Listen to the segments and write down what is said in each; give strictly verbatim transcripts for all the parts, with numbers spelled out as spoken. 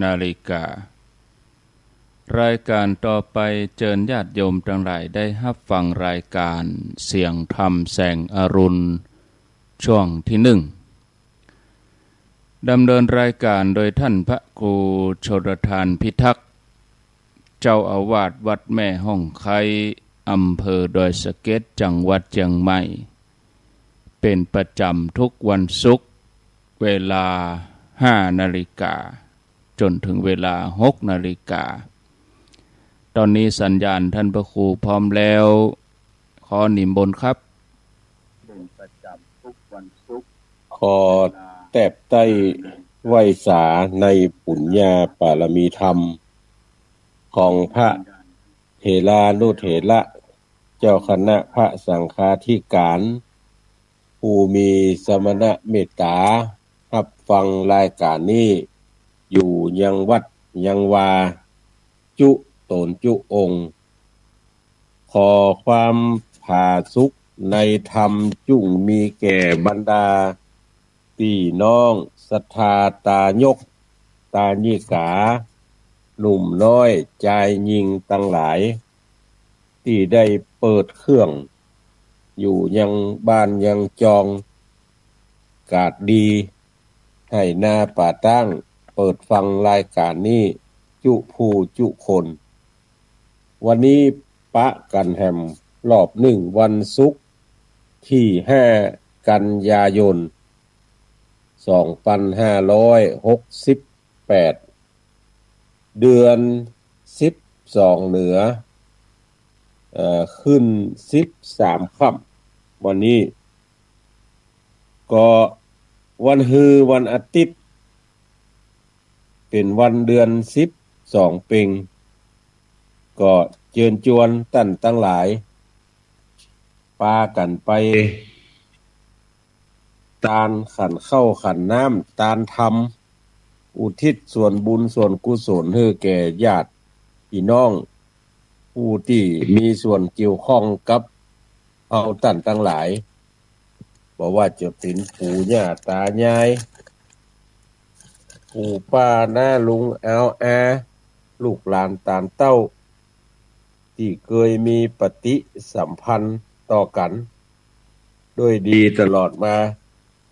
นาฬิกา รายการต่อไปเจิญญาติโยมตังหลายได้ฮับฟังรายการเสียงธรรมแสงอรุณช่วงที่หนึ่ง ดำเนินรายการโดยท่านพระครูชลทานพิทักษ์ เจ้าอาวาสวัดแม่ฮ่องไคร้ อำเภอดอยสะเก็ด จังหวัดเจียงใหม่ เป็นประจำทุกวันศุกร์ เวลาห้านาฬิกา จ๋นถึงเวลาหกนาฬิกา ต๋อนนี้สัญญาณท่านพระครูพร้อมแล้ว ขอนิมนต์ครับ เป็นประจำทุกวันศุกร์ ขอแตบใต้ไหว้สาในปุญญาปารมีธรรม ของพระเถรานุเถระ เจ้าคณะพระสังฆาธิการ ผู้มีสมณเมตต๋า ฮับฟังรายการนี้ อยู่ยังวัดยังวา จุต๋นจุองค์ ขอความผาสุกในธรรมจุ่งมีแก่บรรดาปี้น้องศรัทธาตายกตายิกา หนุ่มน้อยจายญิงตังหลาย ตี้ได้เปิดเครื่อง อยู่ยังบ้านยังจอง กาดดี ไฮ่นาป่าตาง เปิดฟังรายการนี้ จุผู้จุคน วันนี้ปะกั๋นแหมรอบนึ่ง วันศุกร์ตี้ห้ากันยายน สองปันห้าร้อยหกสิบแปด เดือนสิบสองเหนือ เอ่อ ขึ้นสิบสามค่ำ วันนี้ ก็วันฮือวันอาทิตย์ เป๋นวันเดือนสิบสองเป็ง ก็เจิญจวนต้านตังหลาย ปากั๋นไป ตานขันข้าวขันน้ำ ตานธรรม อุทิศส่วนบุญส่วนกุศลหื้อแก่ญาติปี้น้อง ผู้ตี้มีส่วนเกี่ยวข้องกับเฮาต้านตังหลาย บ่ว่าจะเป๋นปู่ย่าต๋ายาย ปู่ป้าน้าลุงอาวอา ลูกหลานต๋านเต้า ตี้เกยมีปฏิสัมพันธ์ต่อกั๋น โดยดีตลอดมา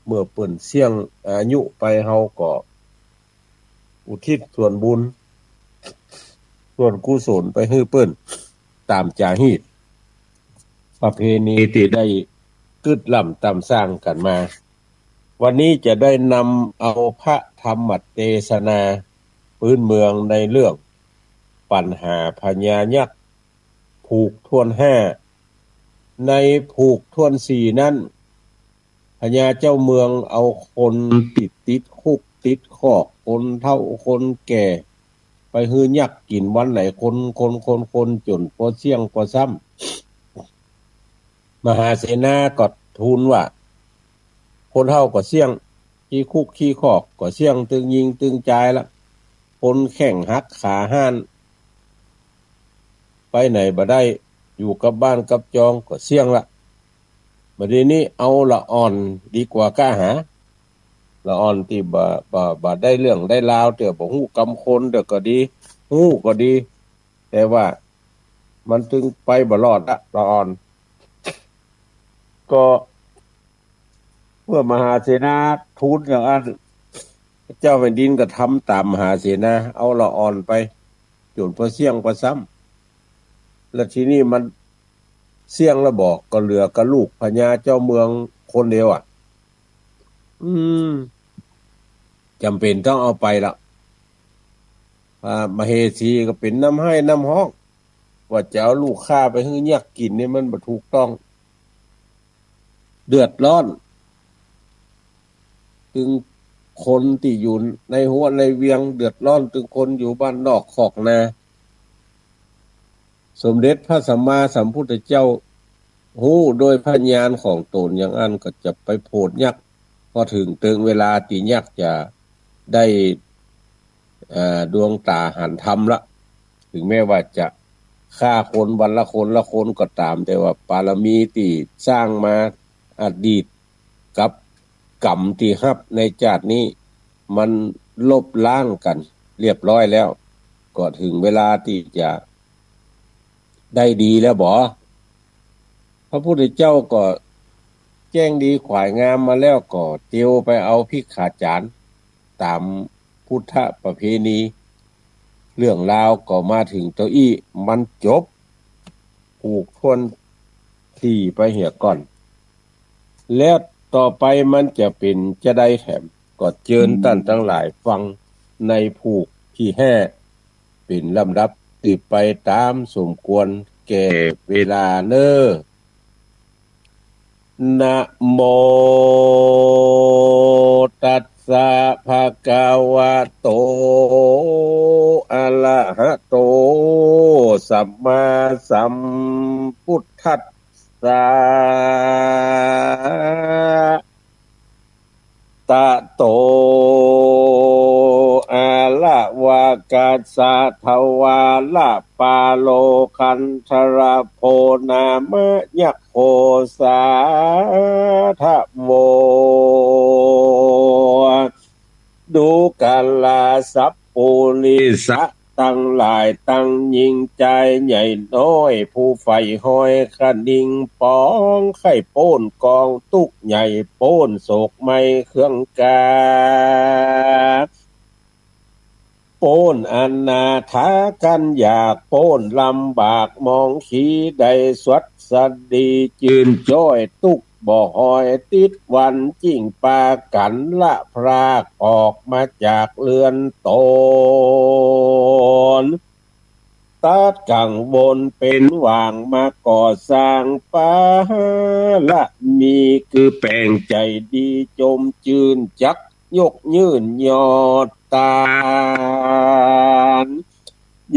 เมื่อเปิ้นเสี้ยงอายุไป เฮาก็อุทิศส่วนบุญ ส่วนกุศลไปหื้อเปิ้น ต๋ามจ๋าฮีต ประเพณีตี้ได้กึ๊ดล่ำต๋ามสร้างกั๋นมา วันนี้จะได้นำเอาพระธรรมเตสนาปื๊นเมืองในเรื่องปัญหาพญายักษ์ ผูกถ้วนห้า ในผูกถ้วนสี่นั้น พญาเจ้าเมืองเอาคนตี้ติดคุกติดคอก คนเฒ่าคนแก่ ไปหื้อยักษ์กิ๋นวันไหน คน คน คน คน จ๋นปอเสี้ยงปอซ้ำ มหาเสนาก็ทูลว่า คนเฒ่าก็เสี้ยง ขี้คุกขี้คอกก็เสี้ยง ตึงญิงตึงจายละ คนแข้งหักขาห้าน ไปไหนบ่ได้ อยู่กับบ้านกับจองก็เสี้ยงละ บัดนี้เอาละอ่อนดีกว่าก้าหา ละอ่อนตี้บ่ บ่ บ่ได้เรื่องได้ราวเตื้อ บ่ฮู้กำคนเตื้อก็ดี ฮู้ก็ดี แต่ว่ามันตึงไปบ่รอดละ ละอ่อน ก็เมื่อมหาเสนาทูลอย่างอั้น เจ้าแผ่นดินก็ทำต๋ามมหาเสนา เอาละอ่อนไป จ๋นปอเสี้ยงปอซ้ำ แล้วทีนี้มันเสี้ยงแล้วบ่ ก็เหลือกับลูกพญาเจ้าเมืองคนเดียวอะ อืม จ๋ำเป๋นต้องเอาไปละ อ่า มเหสีก็เป๋นน้ำไห้น้ำฮ้อง ว่าจะเอาลูกข้าไปหื้อยักษ์กิ๋นนี่มันบ่ถูกต้อง เดือดร้อน ตึงคนตี้อยู่ในฮั้วในเวียง เดือดร้อนตึงคนอยู่บ้านนอกคอกนา สมเด็จพระสัมมาสัมพุทธเจ้าฮู้โดยพญาณของต๋นอย่างอั้น ก็จะไปโผดยักษ์ พอเถิงเติงเวลาตี้ยักษ์จะได้ อ่า ดวงต๋าหันธรรมละ ถึงแม้ว่าจะฆ่าคนวันละคนละคนก็ต๋าม แต่ว่าปารมีตี้สร้างมาอดีตกับกรรมตี้ฮับในจาตินี้ มันลบล้างกั๋น เรียบร้อยแล้ว ก็เถิงเวลาตี้จะได้ดีแล้วบ่ พระพุทธเจ้าก็แจ้งดีขวายงามมาแล้ว ก็เตียวไปเอาภิกขาจ๋ารย์ต๋ามพุทธประเพณี เรื่องราวก็มาเถิงเต้าอี้ มันจบผูกถ้วนตี้ไปเหียก่อน แล้วต่อไปมันจะเป๋นจาใดแถม ก็เจิญต้านตังหลายฟังในผูกตี้ห้า เป๋นลำดับสืบไปต๋ามสมควรแก่เวลาเน่อ นะโม ตัสสะ ภะคะวะโต อะระหะโต สัมมาสัมพุทธัสสะ ตะโต อะระวะกัสสะ ทวาระปาโล คันธะระโพ นามะ ยัคโข สาทะโว ดูกราสัปปูริสะตังหลาย ตังญิงจายใหญ่น้อย ผู้ใฝ่ฮอยคะนิงปอง ใค่ป๊นกองตุ๊กข์ใหญ่ ป๊นโศกไม้เครื่องกา ป๊นอนาถากันอยาก ป๊นลำบากมองขี ได้สวัสดีจื้นจ้อย ตุ๊กข์บ่ฮอยติดวัน จึ่งปากั๋นละพรากออกมาจากเฮือนต๋น ตัดกังวลเป๋นหว่าง มาก่อสร้างปาระมี คือแป๋งใจ๋ดีจมจื้น จักยกยื่นยอดตาน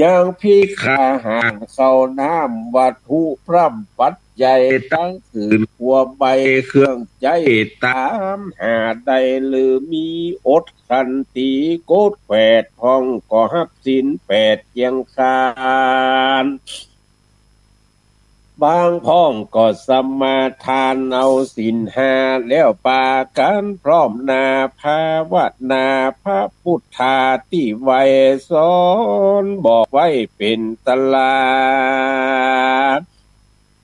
ยังภิกขาหารข้าวน้ำ วัตถุพร่ำปัจจัย ตังผืนครัวใบเครื่องใจ๊ ต๋ามหาได้หรือมี อดคันตีโกดแขวด พ่องก็ฮับศีลแปดเจียงคาน บางพ่องก็สมาทานเอาศีลห้า แล้วปากั๋นพร้อมหน้าภาวนา พระพุทธาตี้ไหว้สอนบอกไว้เป๋นตลาด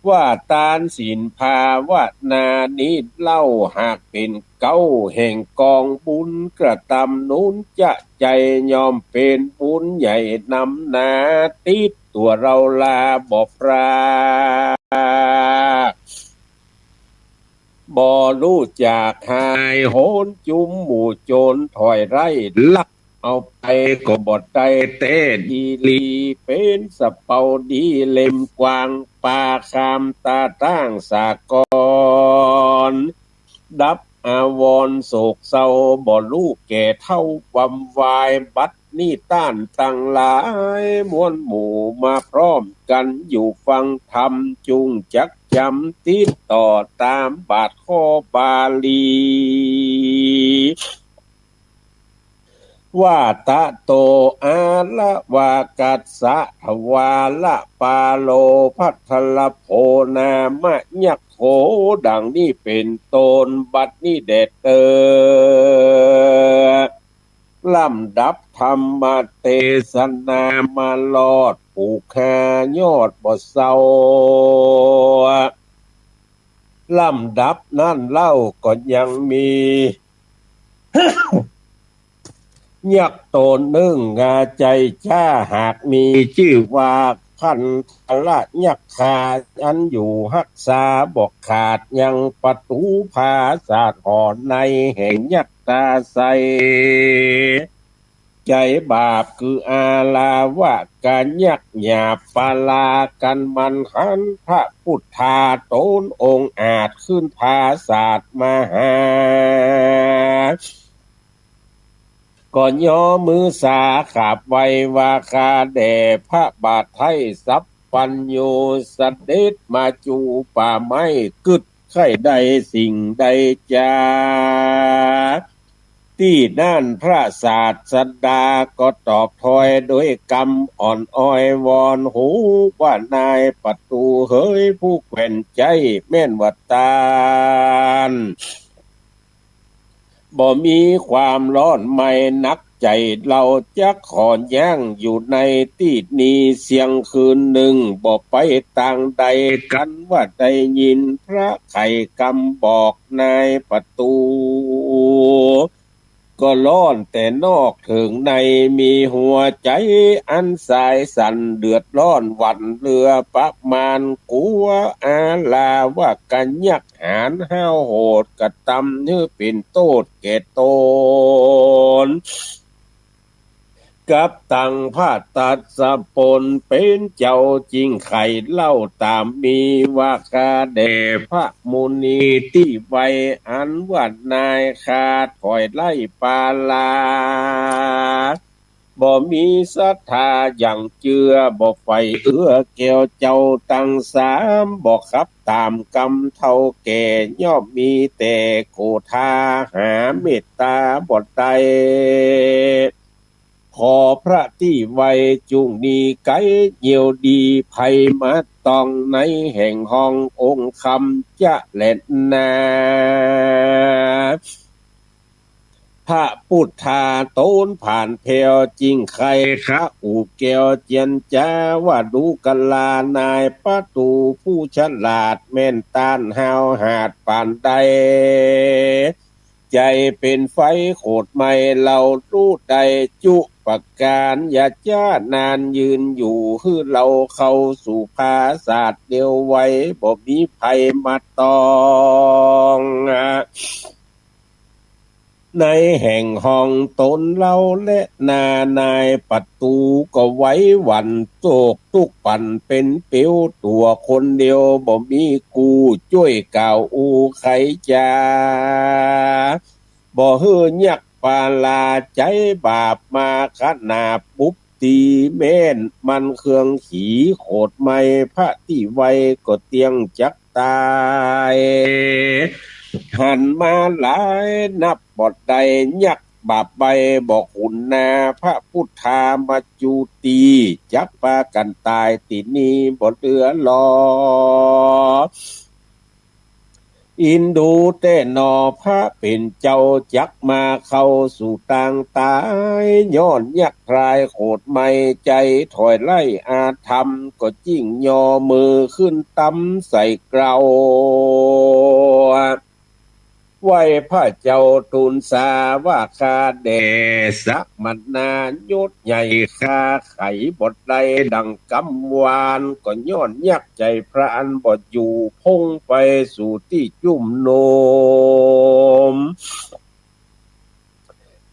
ว่าตานศีลภาวนานี้เล่า หากเป๋นเก๊าแห่งกองบุญ กระตำนุนจะใจ๋ ย่อมเป๋นบุญใหญ่นำหน้า ติดตั๋วเฮาลาบ่ปราศ บ่ฮู้จักหาย โหนจุมหมู่โจรถอยไล่ ลักเอาไปก็บ่ได้แต๊ดีหลี เป๋นสะเปาดีเล่มกว้าง ปาข้ามต๋าต้างสากล ดับอาวรณ์โศกเศร้า บ่ฮู้แก่เฒ่า วำวาย บัดนี้ต้านตังหลายมวลหมู่ มาพร้อมกั๋นอยู่ฟังธรรม จุ่งจักจ๋ำติดต่อต๋ามบาทข้อบาลี ว่าตะโต อะระวะกัสสะ ทวาระปาโล คันธะระโพ นามะ ยัคโข ดังนี้เป๋นต้น บัดนี้แด่เต๊อ ลำดับธรรมเตสนามารอด ผูกห้ายอดบ่เซา ลำดับนั้นเล่าก็ยังมี ยักษ์ต๋นหนึ่ง งาใจ๋จ๊า หากมีจื้อว่าคันธะระยักขา อันอยู่ฮักษาบ่ขาดยังประตู๋ผาสาทหอในแห่งยักษ์ต๋าใส ใจ๋บาปคืออาละวะกั๋น ยักษ์หยาบปารากั๋น มันหันพระพุทธาต๋นองค์อาจ ขึ้นผาสาทมาหา ก็ย่อมือสาขาบไหว้ว่า ข้าแด่พระบาทไท้สัพพัญญู เสด็จมาจูป่าไม้ กึ๊ดใค่ได้สิ่งใดจา ตี้นั้นพระศาสดาก็ตอบถ้อยโดยกำอ่อนอ้อนวอน ฮู้ว่านายประตู๋เหย ผู้แขวนใจ๊ แม่นว่าต้านบ่มีความร้อนไหม้นัก ใจ๋เฮาจักขอยั้งอยู่ในตี้นี้เสี้ยงคืนนึ่ง บ่ไปตางใด กันว่าได้ยินพระไขกำบอก นายประตู๋ก็ฮ้อนแต่นอกเถิงใน มีหัวใจ๋อันสายสั่น เดือดฮ้อนหวั่นเหลือประมาณ กั๋วอาละวะกะยักหาญห้าวโหด กระตำหื้อเป๋นโต้ษแก่ต๋น กับตังพระทัสสะปนเป๋นเจ้า จึงใค่เล่าต๋ามมี ว่าข้าแด่พระมุนีตี้ไว อันว่านายข้าถอยไล่ปาลา บ่มีศรัทธาหยั่งเจื้อ บ่ใฝ่เอื้อแก่เจ้าตังสาม บ่ขับต๋ามกำเฒ่าแก่ ย่อมมีแต่โขธา หาเมตต๋าบ่ได้ ขอพระตี้ไวจุ่งหนีไก๋ เยี่ยวดีภัยมาต้อง ในแห่งห้ององค์คำจะแลนา พระปุทธาต๋นผ่านแผว จึงใค่คะอุแก้วเจียรจา ว่าดูกรา นายประตู๋ผู้ฉลาด แม่นต้านห้าวหาญปานใด ใจ๋เป๋นไฟโขดไหม้ เฮาฮู้ได้จุประก๋าน อย่าจ๊านานยืนอยู่ หื้อเฮาเข้าสู่ปราสาทเดียวไว บ่มีภัยมาต้อง ในแห่งห้องต๋นเฮาแลนา นายประตู๋ก็ไหวหวั่นโศกตุ๊กข์ปั่นเป๋นเป๋ว ตั๋วคนเดียวบ่มีกู้จ้วยกล่าวอู้ไขจ๋า บ่หื้อยักษ์ปาลาใจ๋ บาปมาขนาบปุ๊บ ตี้แม่นมันเคืองขีโขดไหม้ พระตี้ไวก็เตี้ยงจักต๋าย หันมาหลายนับบ่ได้ ยักษ์บาปใบ้บ่ขุนนา พระปุทธามาจูตี จักปากั๋นต๋ายตี้นี้บ่เหลือหลอ อินดูแต๊หนอ พระเป๋นเจ้าจักมาเข้าสู่ตางต๋าย ย้อนยักษ์พรายโขดไหม้ ใจ๋ถอยไล่อาธรรม ก็จึ่งยอมือขึ้นตำใส่เกลา ไหว้พระเจ้าตู๋นสา ว่าข้าแด่สมณะยศใหญ่ ข้าไขบ่ได้ดังกำวาน ก็ย้อนยักษ์ใจ๋พรานบ่อยู่ พ่งไปสู่ตี้จุมนุม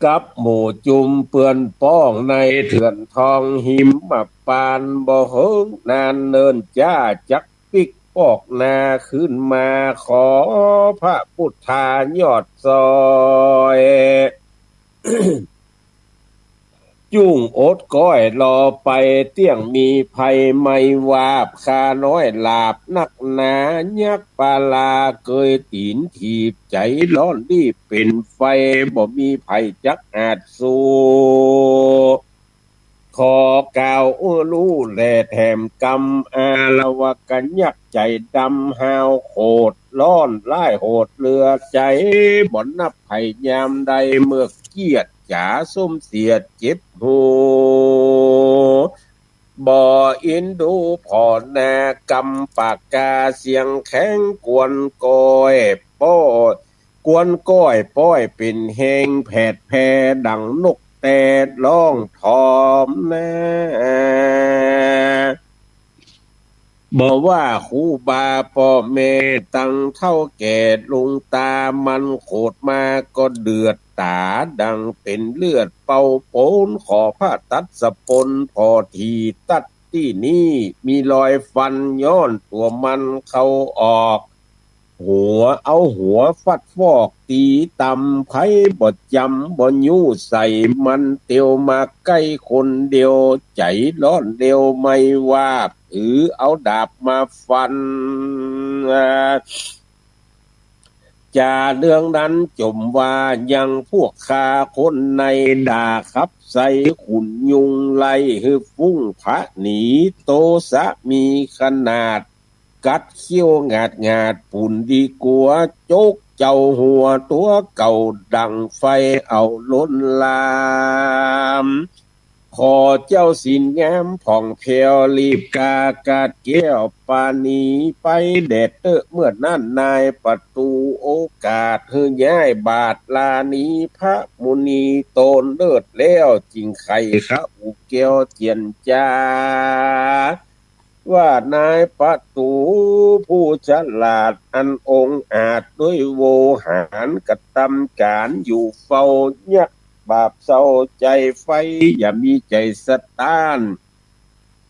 กับหมู่จุมเปื้อนป้องในเถื่อนทองหิมปาน บ่เหิงนานเนิ่นจ๊าจักปิ๊กปอกหน้าขึ้นมา ขอพระปุทธายอดซอย จุ่งอดก้อยรอไป เตี้ยงมีภัยไม่วาบ ข้าน้อยหลาบนักหนา ยักษ์ปาลาเกยตี๋นถีบ ใจ๋ฮ้อนรีบเป๋นไฟ บ่มีใผจักอาจสู้ ขอกล่าวอู้ลู่แลแถมกำ อาละวะกะยักษ์ใจ๋ดำห้าวโขด ฮ้อนร้ายโหดเหลือใจ๋ บ่นับใผยามใด เมือกเจียดจ๋าส้มเสียดเจ็บหู บ่อินดูผ่อหน้ากำปากกา เสียงแข็งกวนก้อยป้อย กวนก้อยป้อยเป๋นแฮง แผดแผดังนกแต๊ดฮ้องถอมนา บ่ว่าครูบาป้อแม่ ตังเฒ่าแก่ลุงต๋า มันโขดมาก็เดือดต๋า ดังเป๋นเลือดเป่าโป๋น ขอพระทัสสะปนผ่อถี่ตัดตี้นี้ มีรอยฟันย้อนตั๋วมันเข้าออก หัว เอาหัวฟัดฟอกตี๋ตำ ใผบ่จ๋ำบ่ยู้ใส่ มันเตียวมาใก้คนเดียว ใจ๋ฮ้อนเดียวไม่วาบ ถือเอาดาบมาฟัน จ๋าเรื่องนั้นจ๋มว่ายัง พวกข้าคนในด่าขับใส่ ขุนยุงไล่หื้อฟุ้งผะหนี โตสะมีขนาด กัดเขี้ยวหงาดหงาด ปุ่นดีกั๋วจก เจ้าหัวตั๋วเก่าดั่งไฟเอาลนลาม ขอเจ้าศีลงามผ่องแผ้ว รีบกากัดแก้วปราณีไปแด่เต๊อะ เมื่อนั้นนายประตู๋โอกาสหื้อย้ายบาทลาหนี พระมุนีตนเลิศแล้ว จึงไขขะอุแก้วเจียรจา ว่านายประตู๋ผู้ฉลาดอันองอาจ ด้วยโวหารกระตำก๋านอยู่เฝ้า ยักษ์บาปเศร้าใจ๋ไฟ อย่ามีใจ๋สะต้าน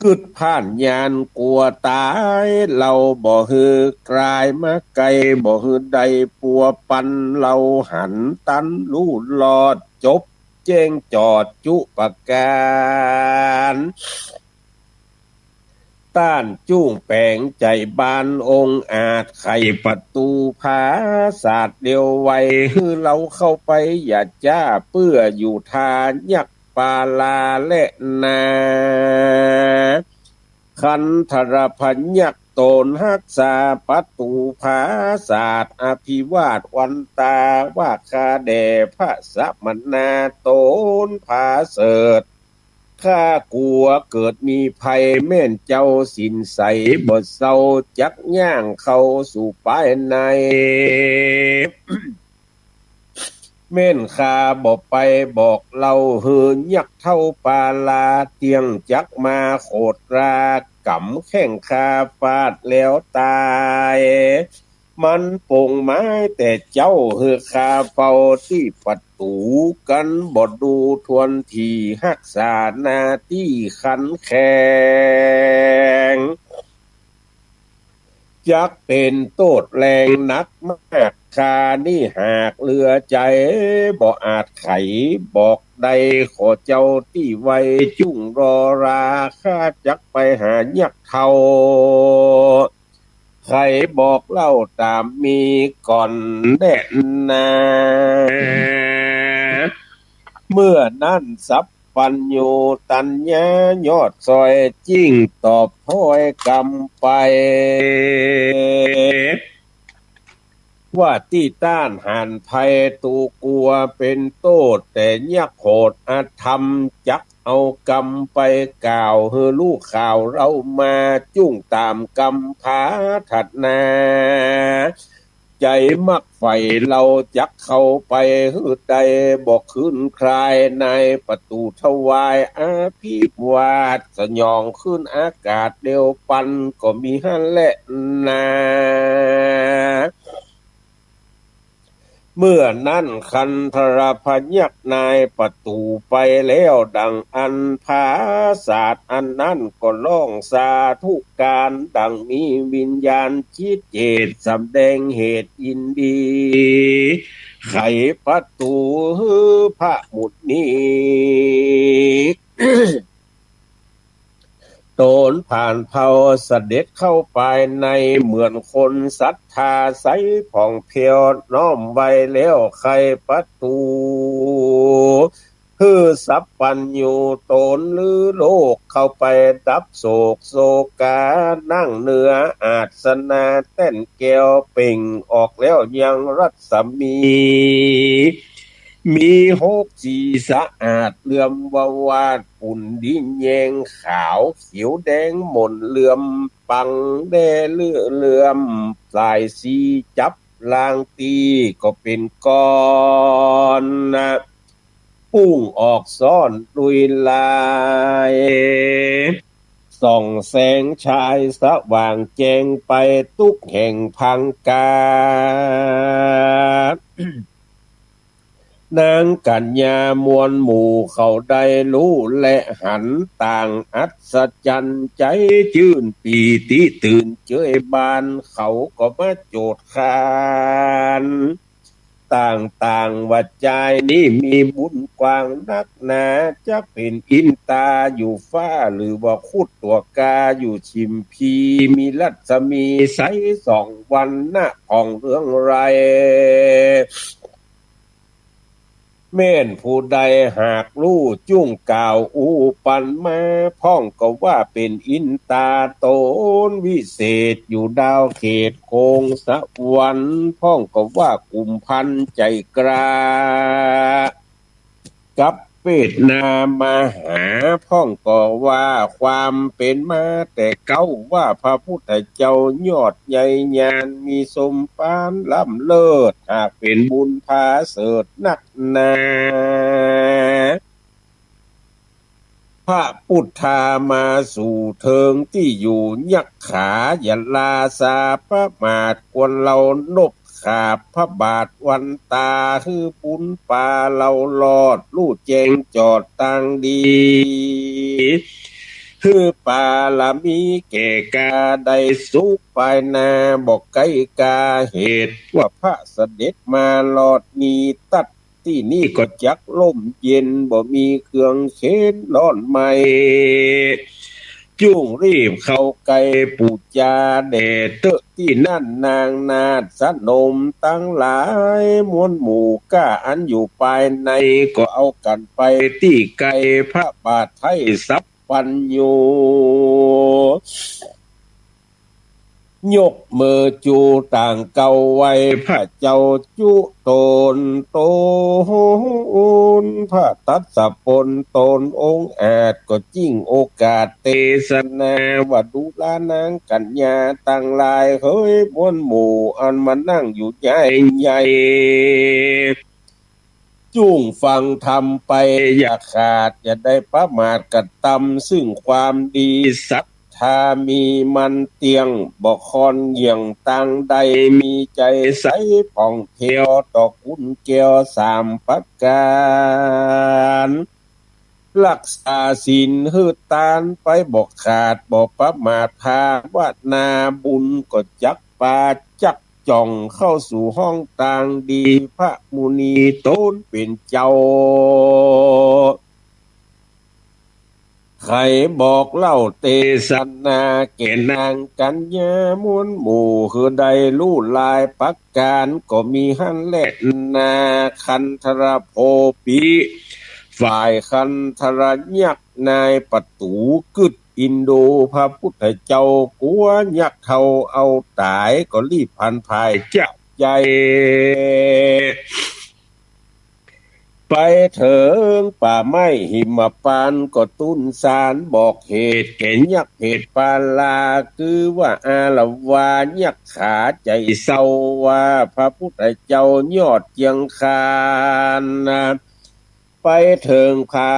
กึ๊ดพ่านยานกั๋วต๋าย เฮาบ่หื้อกลายมาใก้ บ่หื้อได้ปัวปัน เฮาหันตันลู่รอด จบแจ้งจอดจุประก๋าน ต้านจุ่งแป๋งใจ๋บานองอาจ ไขประตู๋ผาสาทเร็วไว หื้อเฮาเข้าไปอย่าจ๊า เปื้ออยู่ท่ายักษ์ปาลาแลนา คันธรพยักษ์ตนฮักษาประตู๋ผาสาท อภิวาทวันตาว่าข้าแด่พระสมณะตนผาเสริฐ ข้ากั๋วเกิดมีภัย แม่นเจ้าศีลใสบ่เศร้า จักย่างเข้าสู่ภายใน แม่นข้าบ่ไปบอกเล่า หื้อยักษ์เฒ่าปาลาเตี้ยง จักมาโขดราก๋ำแข้งข้าฟาดแล้วต๋าย มันปงไม้แต่เจ้า หื้อข้าเฝ้าตี้ประตู๋ กันบ่ดูทวนถี่ ฮักษาหน้าตี้ขันแข็ง จักเป๋นโต้ษแรงนักมาก ข้านี้หากเหลือใจ๋ บ่อาจไขบอกได้ ขอเจ้าตี้ไวจุ่งรอรา ข้าจักไปหายักษ์เฒ่า ไขบอกเล่าต๋ามมีก่อนแด่นา เมื่อนั้นสัพพัญญูตัญญายอดซอย จึ่งตอบถ้อยกำไป ว่าตี้ต้านหันภัย ตูกั๋วเป๋นโต้ษแต่ยักษ์โหดอธรรม จักเอากำไปกล่าว หื้อฮู้ข่าวเฮามา จุ่งต๋ามกำผาถัดนา ใจ๋มักใฝ่เฮาจักเข้าไปหื้อได้ บ่คืนคลาย นายประตู๋ถวายอภิวาท สยองขึ้นอากาศเดียวปัน ก็มีหั้นแลนา เมื่อนั้นคันธรพยักษ์นายประตู๋ไปแล้วดั่งอั้น ผาสาทอันนั้นก็ฮ้องสาธุการ ดั่งมีวิญญาณจิตเจต สำแดงเหตุยินดี ไขประตู๋หื้อพระมุนี ตนผ่านเฮาเสด็จเข้าภายใน เหมือนคนศรัทธาใสผ่องแผ้ว น้อมไว้แล้วไขประตู๋ หื้อสัพพัญญูตนลือโลก เข้าไปดับโศกโศกา นั่งเหนืออาสนะแต้นแก้ว เปล่งออกแล้วยังรัศมี มีหกสีสะอาดเหลื่อมวาวาด ปุ้นดินแยงขาวเขียวแดงหม่นเหลื่อม ปังแด่เหลื่อมสายสีจับลางตี้ก็เป๋นก้อนนะ ปุ้งออกซ้อนลุยลาย ส่องแสงฉายสว่างแจ้งไปตุ๊กแห่งพังกา นางกัญญามวลหมู่เขาได้ฮู้และหันต่างอัศจรรย์ใจ๋ จื้นปีติตื่นเจยบาน เขาก็มาโจทย์ขาน ต่างๆ ว่าจายนี้มีบุญกว้างนักหนา จักเป๋นอินตาอยู่ฟ้า หรือว่าครุฑตั๋วกาอยู่ชิมพี มีรัศมีใสส่องวรรณะผ่องเรืองไรง แม่นผู้ใดหากฮู้จุ่งกล่าวอู้ปันมา พ่องก็ว่าเป๋นอินต๋าต๋นวิเศษ อยู่ดาวเขตโคงสวรรค์ พ่องก็ว่ากุมภัณฑ์ใจ๋กล้า กับเวทนามหา พ่องก็ว่าความเป๋นมาแต่เก๊า ว่าพระพุทธเจ้ายอดใหญ่ญาณ มีสมภารล้ำเลิศ หากเป๋นบุญผาเสริฐนักหนา พระพุทธามาสู่เถิงตี้อยู่ ยักขายะลาสาประมาท ควรเฮานบขาบพระบาทวันต๋า หื้อบุญปาเฮารอด ฮู้แจ้งจอดตางดี หื้อปารมีแก่กล้าได้สุขภายหน้า บ่ไกลกาเหตุ ว่าพระเสด็จมารอดนี้ ตั๊ดตี้นี้ก็จักร่มเย็น บ่มีเครื่องเข็ญฮ้อนไหม้ จุ่งรีบเข้าใก้ปู๋จาแด่เต๊อะ ตี้นั้นนางนาฏสนมตังหลาย มวลหมู่ก้าอันอยู่ภายใน ก็เอากั๋นไปตี้ไกล พระบาทไท้สัพพัญญู ยกมือจู๋ต่างเกล้าไหว้พระเจ้าจุตน ตนพระตรัสปนตนองอาจ ก็จิ่งโอกาสเตสนา ว่าดูราหนางกัญญาตังหลายเหย มวลหมู่อันมานั่งอยู่ใหญ่ใหญ่ จุ่งฟังธรรมไปอย่าขาด อย่าได้ประมาทกระตำซึ่งความดี ศรัทธามีมั่นเตี้ยง บ่ค่อนเหยี่ยงตางใด มีใจ๋ใสผ่องแผ้วต่อคุณแก้วสามประก๋าน ฮักษาศีลหื้อตานไปบ่ขาด บ่ประมาทภาวนา บุญก็จักปาจักจ่องเข้าสู่ห้องตางดี พระมุนีตนเป๋นเจ้า ใค่บอกเล่าเตสนาแก่นางกัญญามวลหมู่ หื้อได้ฮู้หลายประก๋าน ก็มีหั้นแลนา คันธรโพปี ฝ่ายคันธรยักษ์นายประตู๋กึ๊ดอินดู พระพุทธเจ้ากั๋วยักษ์เทาเอาต๋าย ก็รีบผันผายเจ๊าใจ๋ ไปเถิงป่าไม้หิมพานต์ ก็ตุ๊นสารบอกเหตุแก่ยักษ์เพศปาลา คือว่าอาละวายักขาใจ๋เศร้า ว่าพระพุทธเจ้ายอดเจียงคาน ไปเถิงผา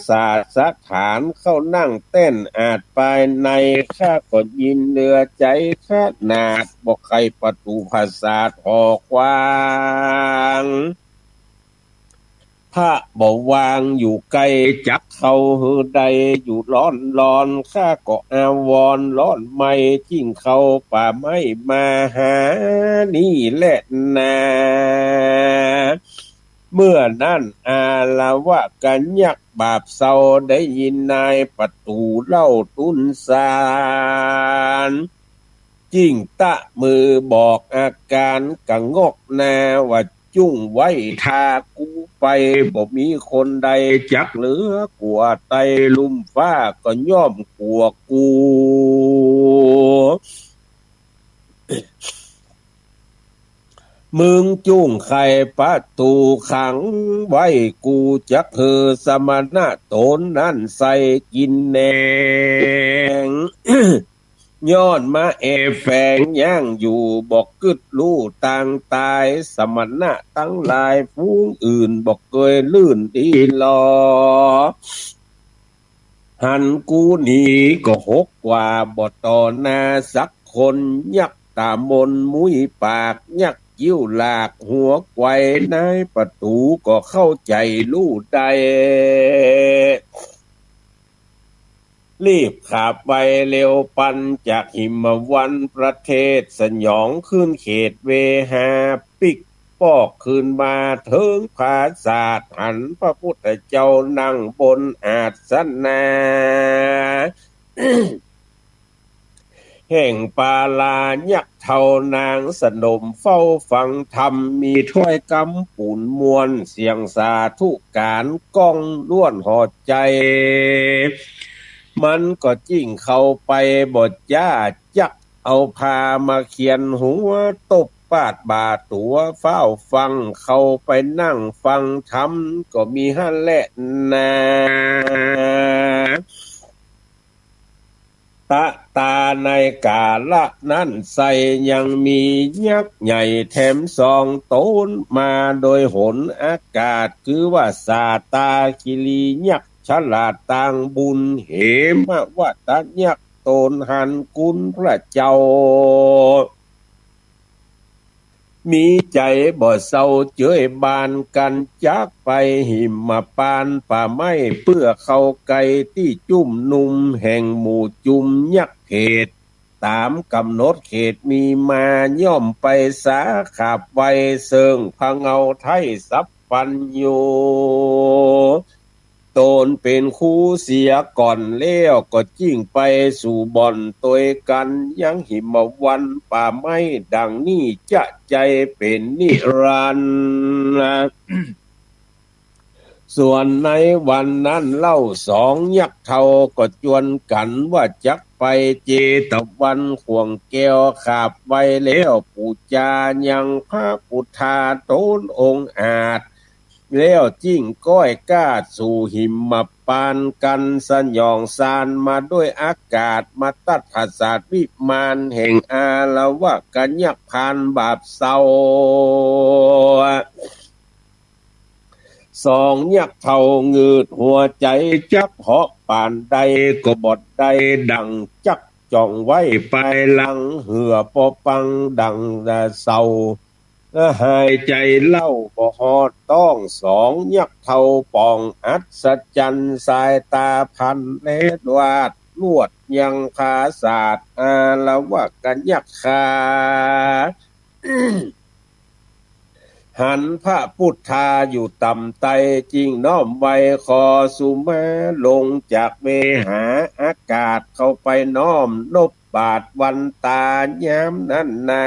สาทสถาน เข้านั่งแต้นอาจภายใน ข้าก็ยินเหลือใจ๋ขนาด บ่ใค่ประตู๋ผาสาทหอขวาง พระบ่วางอยู่ใก้ จักเข้าหื้อได้อยู่ฮ้อนๆ ข้าก็อาวรณ์ฮ้อนไหม้ จิ่งเข้าป่าไม้มาหานี่แลนา เมื่อนั้นอาละวะกัญยักษ์บาปเศร้า ได้ยินนายประตู๋เล่าตุ๊นสาร จิ่งตะมือบอกอาก๋านกะงอกหน้า ว่าจุ่งไหว้ถ้ากูไป บ่มีคนใดจักเหลือกั๋ว ไต้ลุ่มฟ้าก็ย่อมกั๋วกู มึงจุ่งไขประตู๋ขังไว้ กูจักหื้อสมณะต๋นนั้นใส่กินแหนง ย้อนมาแอบแฝงย่างอยู่ บ่กึ๊ดฮู้ตางต๋าย สมณะตังหลายฝูงอื่น บ่เกยลื่นดีลอ หันกูหนีก็หกกว่า บ่ต่อหน้าสักคน ยักต๋ามนมุ้ยปาก ยักคิ้วหลากหัวไกว นายประตู๋ก็เข้าใจ๋ฮู้ได้ รีบขาบไวเร็วปันจากหิมวันประเทศ สยองคืนเขตเวหา ปิ๊กปอกคืนมาเถิงผาสาท หันพระพุทธเจ้านั่งบนอาสนะ เ แห่งปาลายักษ์เฒ่านางสนมเฝ้าฟังธรรม มีถ้อยกำปูนมวล เสียงสาธุก๋านก้องล้วนหัวใจ๋ มันก็จึ่งเข้าไปบ่จ๊า จักเอาผ้ามาเขียนหัว ตบปาดบ่าตั๋ว ฟ้าวฟั่งเข้าไปนั่งฟังธรรม ก็มีหั้นแหละนา ตะตาในก๋าละนั้นไส้ ยังมียักษ์ใหญ่แถมสองต๋น มาโดยหนอากาศ คือว่าสาตาคิรียักษ์ ฉลาดตางบุญ เหมวัตยักษ์ ต๋นหันคุณพระเจ้า มีใจ๋บ่เศร้าเจยบานกั๋น จักไปหิมพานต์ป่าไม้ เปื้อเข้าใก้ตี้จุมนุม แห่งหมู่จุมยักษ์เขต ต๋ามก๋ำหนดเขตมีมา ย่อมไปสาขาบไหว้ เซิ่งพระเงาไท้สัพพัญญู ต๋นเป๋นครูเสียก่อนแล้ว ก็จึ่งไปสู่บ่อนตวยกั๋น ยังหิมพานต์ป่าไม้ดังนี้ จะใจ๋เป๋นนิรันดร์ ส่วนในวันนั้นเล่า สองยักษ์เฒ่าก็จวนกั๋นว่า จักไปเจตวัน ข่วงแก้วขาบไหว้แล้ว ปู๋จายังพระปุทธาต๋นองค์อาจ แล้วจึ่งก้อยก้าสู่หิมพานต์กั๋น สยองซานมาด้วยอากาศ มาตัดผสาทวิมาน แห่งอาละวะกะยักษ์พานบาปเศร้า สองยักษ์เฒ่าหงืดหัวใจ๋ จักเหาะป่านใดก็บ่ได้ดั่ง จักจ่องไว้ปายหลัง เหื่อปอปังดั่งเศร้า หายใจ๋เล่าบ่ฮอดต๊อง สองยักษ์เฒ่าป่องอัศจรรย์ สายต๋าพันแลวาด ลวดยังผาสาท อาละวะกะยักษ์คา หันพระปุทธาอยู่ต่ำไต้ จึงน้อมไหว้ขอสุมา ลงจากเวหาอากาศ เข้าไปน้อมนบบาทวันตา ยามนั้นนา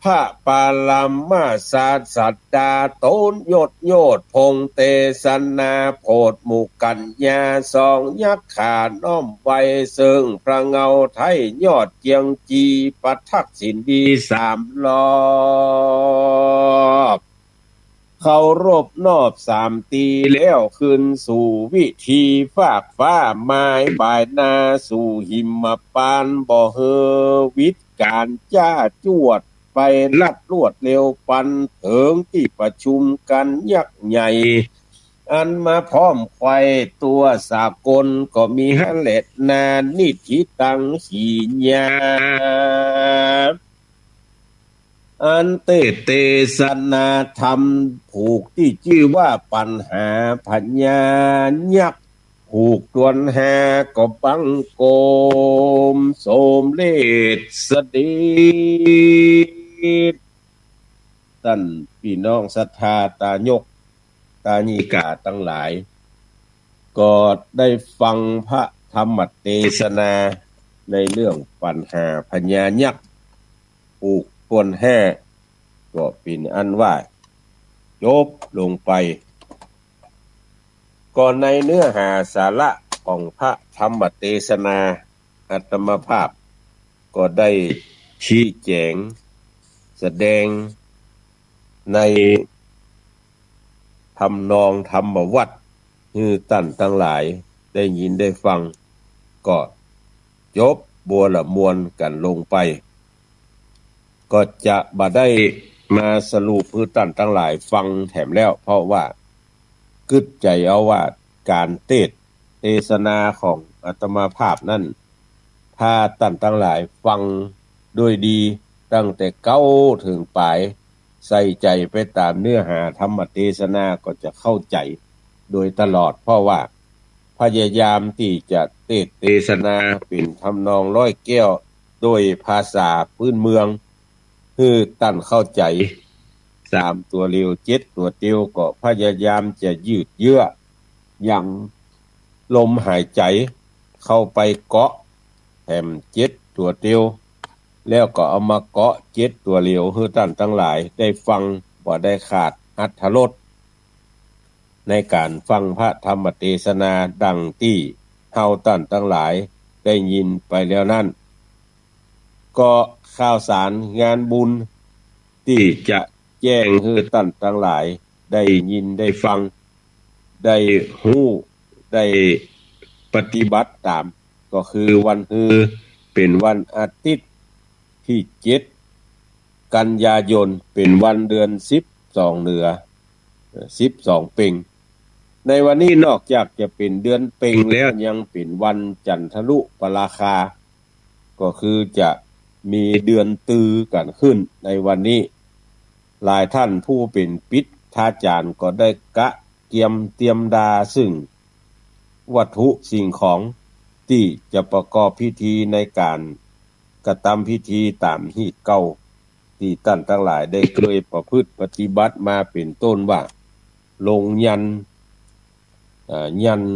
พระปรมาศาสดาต๋นยศโยชน์ พงเตสนาโผดหมู่กัญญา สองยักษ์ขาน้อมไหว้ เซิ่งพระเงาไท้ยอดเจียงจี ประทักษิณดีสามรอบ เคารพนอบสามตี แล้วคืนสู่วิธีฟากฟ้า มายบ่ายหน้าสู่หิมพานต์ บ่หื้อวิดก๋านจ้าจวด ไปลัดรวดเร็วปัน เถิงตี้ประชุมกั๋นยักษ์ใหญ่ อันมาพร้อมไขว่ตั๋วสากล ก็มีหั้นแลนา นิฏฐิตัง ขีญา อันเตสน์เตสนาธรรม ผูกตี้จื้อว่าปัญหาพญายักษ์ ผูกตวนหาก็บังคมสมเร็จเสด็จ ต้านปี้น้องศรัทธาตายกตายิกาตังหลาย ก็ได้ฟังพระธรรมเตสนาในเรื่องปัญหาพญายักษ์ ผูกตวนหา ก็เป๋นอันว่าจบลงไป ก็ในเนื้อหาสาระของพระธรรมเตสนา อาตมาภาพก็ได้ชี้แจ๋งแสดงในทำนองธรรมวัตร หื้อต้านตังหลายได้ยินได้ฟัง ก็จบบัวละมวลกั๋นลงไป ก็จะบ่ได้มาสรุปหื้อต้านตังหลายฟังแถมแล้ว เพราะว่ากึ๊ดใจ๋เอาว่าก๋านเตสน์เตสนาของอาตมาภาพนั้น ถ้าต้านตังหลายฟังโดยดีตั้งแต่เก๊าเถิงป๋าย ใส่ใจ๋ไปต๋ามเนื้อหาธรรมเตสนาก็จะเข้าใจ๋โดยตลอด เพราะว่าพยายามตี้จะเตสน์เตสนาเป๋นทำนองร้อยแก้ว โดยภาษาพื้นเมือง หื้อต้านเข้าใจ๋ สามตั๋วเร็ว เจ็ดตั๋วเตียว ก็พยายามจะยืดเยื้อ ยังลมหายใจ๋เข้าไปเกาะ แถมเจ็ดตั๋วเตียว แล้วก็เอามาเกาะเจ็ดตั๋วเหลียวหื้อต้านตังหลายได้ฟัง บ่ได้ขาดอรรถรสในก๋านฟังพระธรรมเตสนาดังตี้เฮาต้านตังหลายได้ยินไปแล้วนั้น ก็ข่าวสารงานบุญตี้จะแจ้งหื้อต้านตังหลายได้ยินได้ฟัง ได้ฮู้ ได้ปฏิบัติต๋าม ก็คือวันฮือเป๋นวันอาทิตย์ตี้เจ็ดกันยายน เป๋นวันเดือนสิบสองเหนือ เอ่อ สิบสองเป็ง ในวันนี้นอกจากจะเป๋นเดือนเป็งแล้ว ยังเป๋นวันจันทรุปราคา ก็คือจะมีเดือนตือกั๋นขึ้นในวันนี้ หลายต้านผู้เป๋นปิฏฐาจ๋ารย์ก็ได้กะเกียมเตียมดาซึ่งวัตถุสิ่งของตี้จะประกอบพิธีในก๋านกระตำพิธีต๋ามฮีตเก่า ตี้ต้านตังหลายได้เกยประพฤติปฏิบัติมา เป๋นต้นว่า ลงยันต์ เอ่อ ยันต์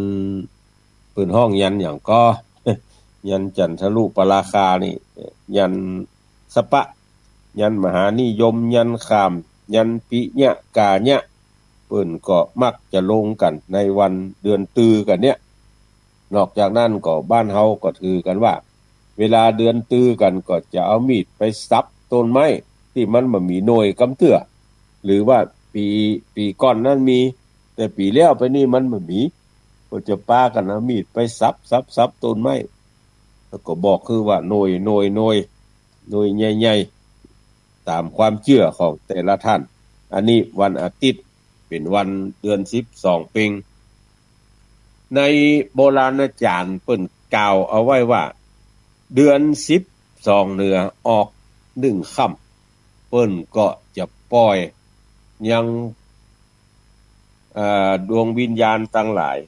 เปิ้นฮ้องยันต์หยังก่อ ยันต์จันทรุปราคานี่ ยันต์สะปะ ยันต์มหานิยม ยันต์ข้าม ยันต์ปิยะกายะ เปิ้นก็มักจะลงกั๋นในวันเดือนตือกั๋นเนี่ย นอกจากนั้นก็บ้านเฮาก็ถือกั๋นว่า เวลาเดือนตือกั๋นก็จะเอามีดไปสับต้นไม้ตี้มันบ่มีหน่วยกำเตื้อ หรือว่าปี๋ ปี๋ก่อนนั้นมี แต่ปี๋แล้วไปนี่มันบ่มี ก็จะปากั๋นเอามีดไปสับ สับ สับต้นไม้ แล้วก็บอกคือว่าหน่วย หน่วย หน่วย หน่วยใหญ่ๆ ต๋ามความเจื้อของแต่ละต้าน อันนี้วันอาทิตย์เป๋นวันเดือนสิบสองเป็ง ในโบราณจ๋ารย์เปิ้นกล่าวเอาไว้ว่า เดือนสิบสองเหนือออกหนึ่งค่ำ เปิ้นก็จะปล่อยยัง เอ่อ ดวงวิญญาณตังหลาย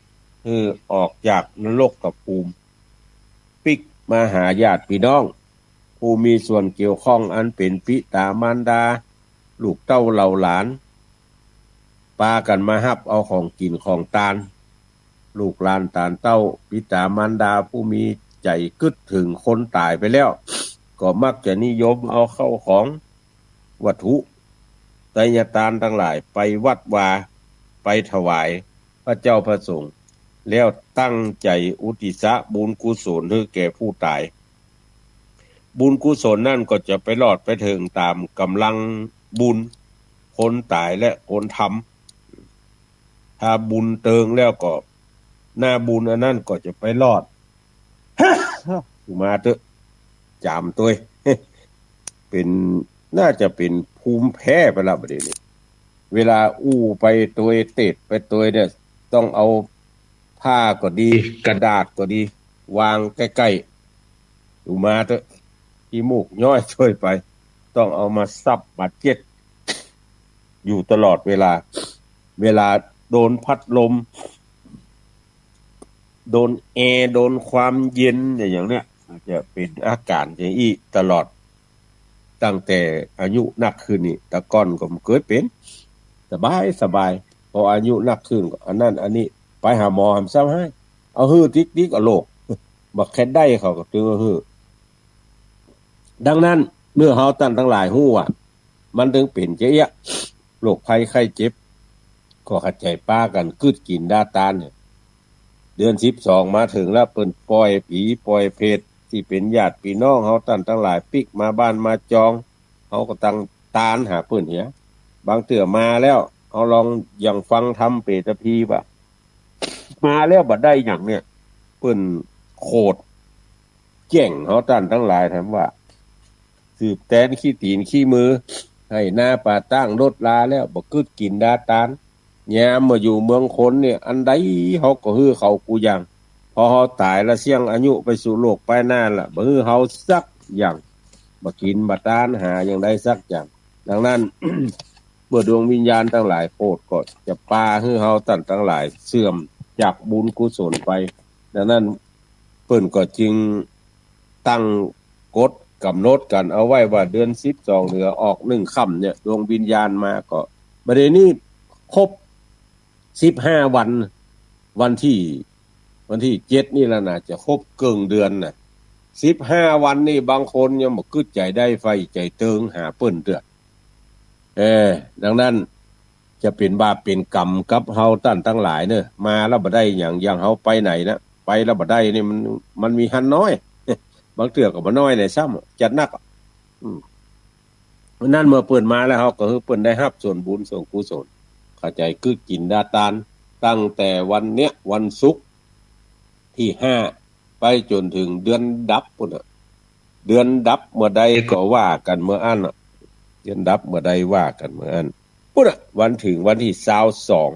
หื้อออกจากนรกภูมิ ปิ๊กมาหาญาติปี้น้อง ผู้มีส่วนเกี่ยวข้องอันเป๋นปิต๋ามารดา ลูกเต้าเหล่าหลาน ปากั๋นมาฮับเอาของกิ๋นของตาน ลูกหลานตานเต้า ปิต๋ามารดาผู้มีใจ๋กึ๊ดเถิงคนต๋ายไปแล้ว ก็มักจะนิยมเอาข้าวของ วัตถุไตรยตานตังหลายไปวัดวา ไปถวายพระเจ้าพระสงฆ์ แล้วตั้งใจ๋อุทิศบุญกุศลหื้อแก่ผู้ต๋าย บุญกุศลนั้นก็จะไปรอดไปเถิงต๋ามก๋ำลังบุญคนต๋ายและคนทำ ถ้าบุญเติงแล้วก็ หน้าบุญอันนั้นก็จะไปรอด มาเต๊อะ จ๋ามตวย เป๋น น่าจะเป๋นภูมิแพ้ไปละบัดนี้ เวลาอู้ไปตวย เตสน์ไปตวยเนี่ย ต้องเอาผ้าก็ดี กระดาษก็ดี วางใก้ๆ ดูมาเต๊อะ ขี้มูกย้อยตวยไป ต้องเอามาซับมาเจ็ด อยู่ตลอดเวลา เวลาโดนพัดลม โดนแอร์ โดนความเย็นอย่างเนี้ย อาจจะเป๋นอาก๋ารอย่างอี้ตลอด ตั้งแต่อายุนักขึ้นนี่ แต่ก่อนก็บ่เกยเป๋น สบายสบาย พออายุนักขึ้นก็อันนั้นอันนี้ ไปหาหมอหำซ้ำให้ เอาหื้อติ๊กๆ เอาโรค บ่แค่ได้เขาก็ตึงเอาหื้อ ดังนั้นเมื่อเฮาต้านตังหลายฮู้ว่า มันตึงเป๋นจะเอี้ย โรคภัยไข้เจ็บ ก็เข้าใจ๋ปากั๋นกึ๊ดกิ๋นดาตานเนี่ย เดือนสิบสองมาเถิงแล้ว เปิ้นปล่อยผีปล่อยเปรตตี้เป๋นญาติปี้น้องเฮาต้านตังหลายปิ๊กมาบ้านมาจอง เฮาก็ตั้งตานหาเปิ้นเหีย บางเตื้อมาแล้ว เฮาลองอย่างฟังธรรมเปตพีว่า มาแล้วบ่ได้หยังเนี่ย เปิ้นโขดแจ้งเฮาต้านตังหลาย ถามว่า สืบแตนขี้ตี๋นขี้มือ ไฮ่นาป่าต้างลดลาแล้ว บ่กึ๊ดกิ๋นดาตาน ยามมาอยู่เมืองคนเนี่ย อันใดเฮาก็หื้อเขากู้อย่าง พอเฮาต๋ายละเสี้ยงอายุไปสู่โลกปายหน้าละ บ่หื้อเฮาสักอย่าง บ่กิ๋นบ่ตานหาอย่างใดสักอย่าง ดังนั้น เมื่อดวงวิญญาณตังหลายโขดก็จะปาหื้อเฮาต้านตังหลายเสื่อมจากบุญกุศลไป ดังนั้นเปิ้นก็จึงตั้งกฎก๋ำหนดกั๋นเอาไว้ว่าเดือนสิบสองเหนือออกหนึ่งค่ำเนี่ย ดวงวิญญาณมาก็ บัดนี้ครบสิบห้าวัน วันตี้ วันตี้เจ็ดนี่แล้วนะ จะครบเกิ่งเดือนน่ะ สิบห้าวันนี่บางคนยังบ่กึ๊ดใจ๋ได้ไฟใจ๋เติงหาเปิ้นเตื้อ เออ ดังนั้น จะเป๋นบาปเป๋นก๋รรมกับเฮาต้านตังหลายเน่อ มาแล้วบ่ได้หยัง อย่างเฮาไปไหนนะ ไปแล้วบ่ได้นี่มัน มันมีหั้นน้อย บางเตื้อก็บ่น้อยไหนซ้ำ จัดหนัก อืม นั้นเมื่อเปิ้นมาแล้ว เฮาก็หื้อเปิ้นได้ฮับส่วนบุญส่วนกุศล เข้าใจ๋ กึ๊ดกิ๋นดาตาน ตั้งแต่วันเนี้ย วันศุกร์ตี้ห้า ไปจ๋นเถิงเดือนดับปู้นน่ะ เดือนดับเมื่อใดก็ว่ากั๋นเมื่ออั้นน่ะ เดือนดับเมื่อใดว่ากั๋นเมื่ออั้นปู้นน่ะ วันเถิงวันตี้ซาวสอง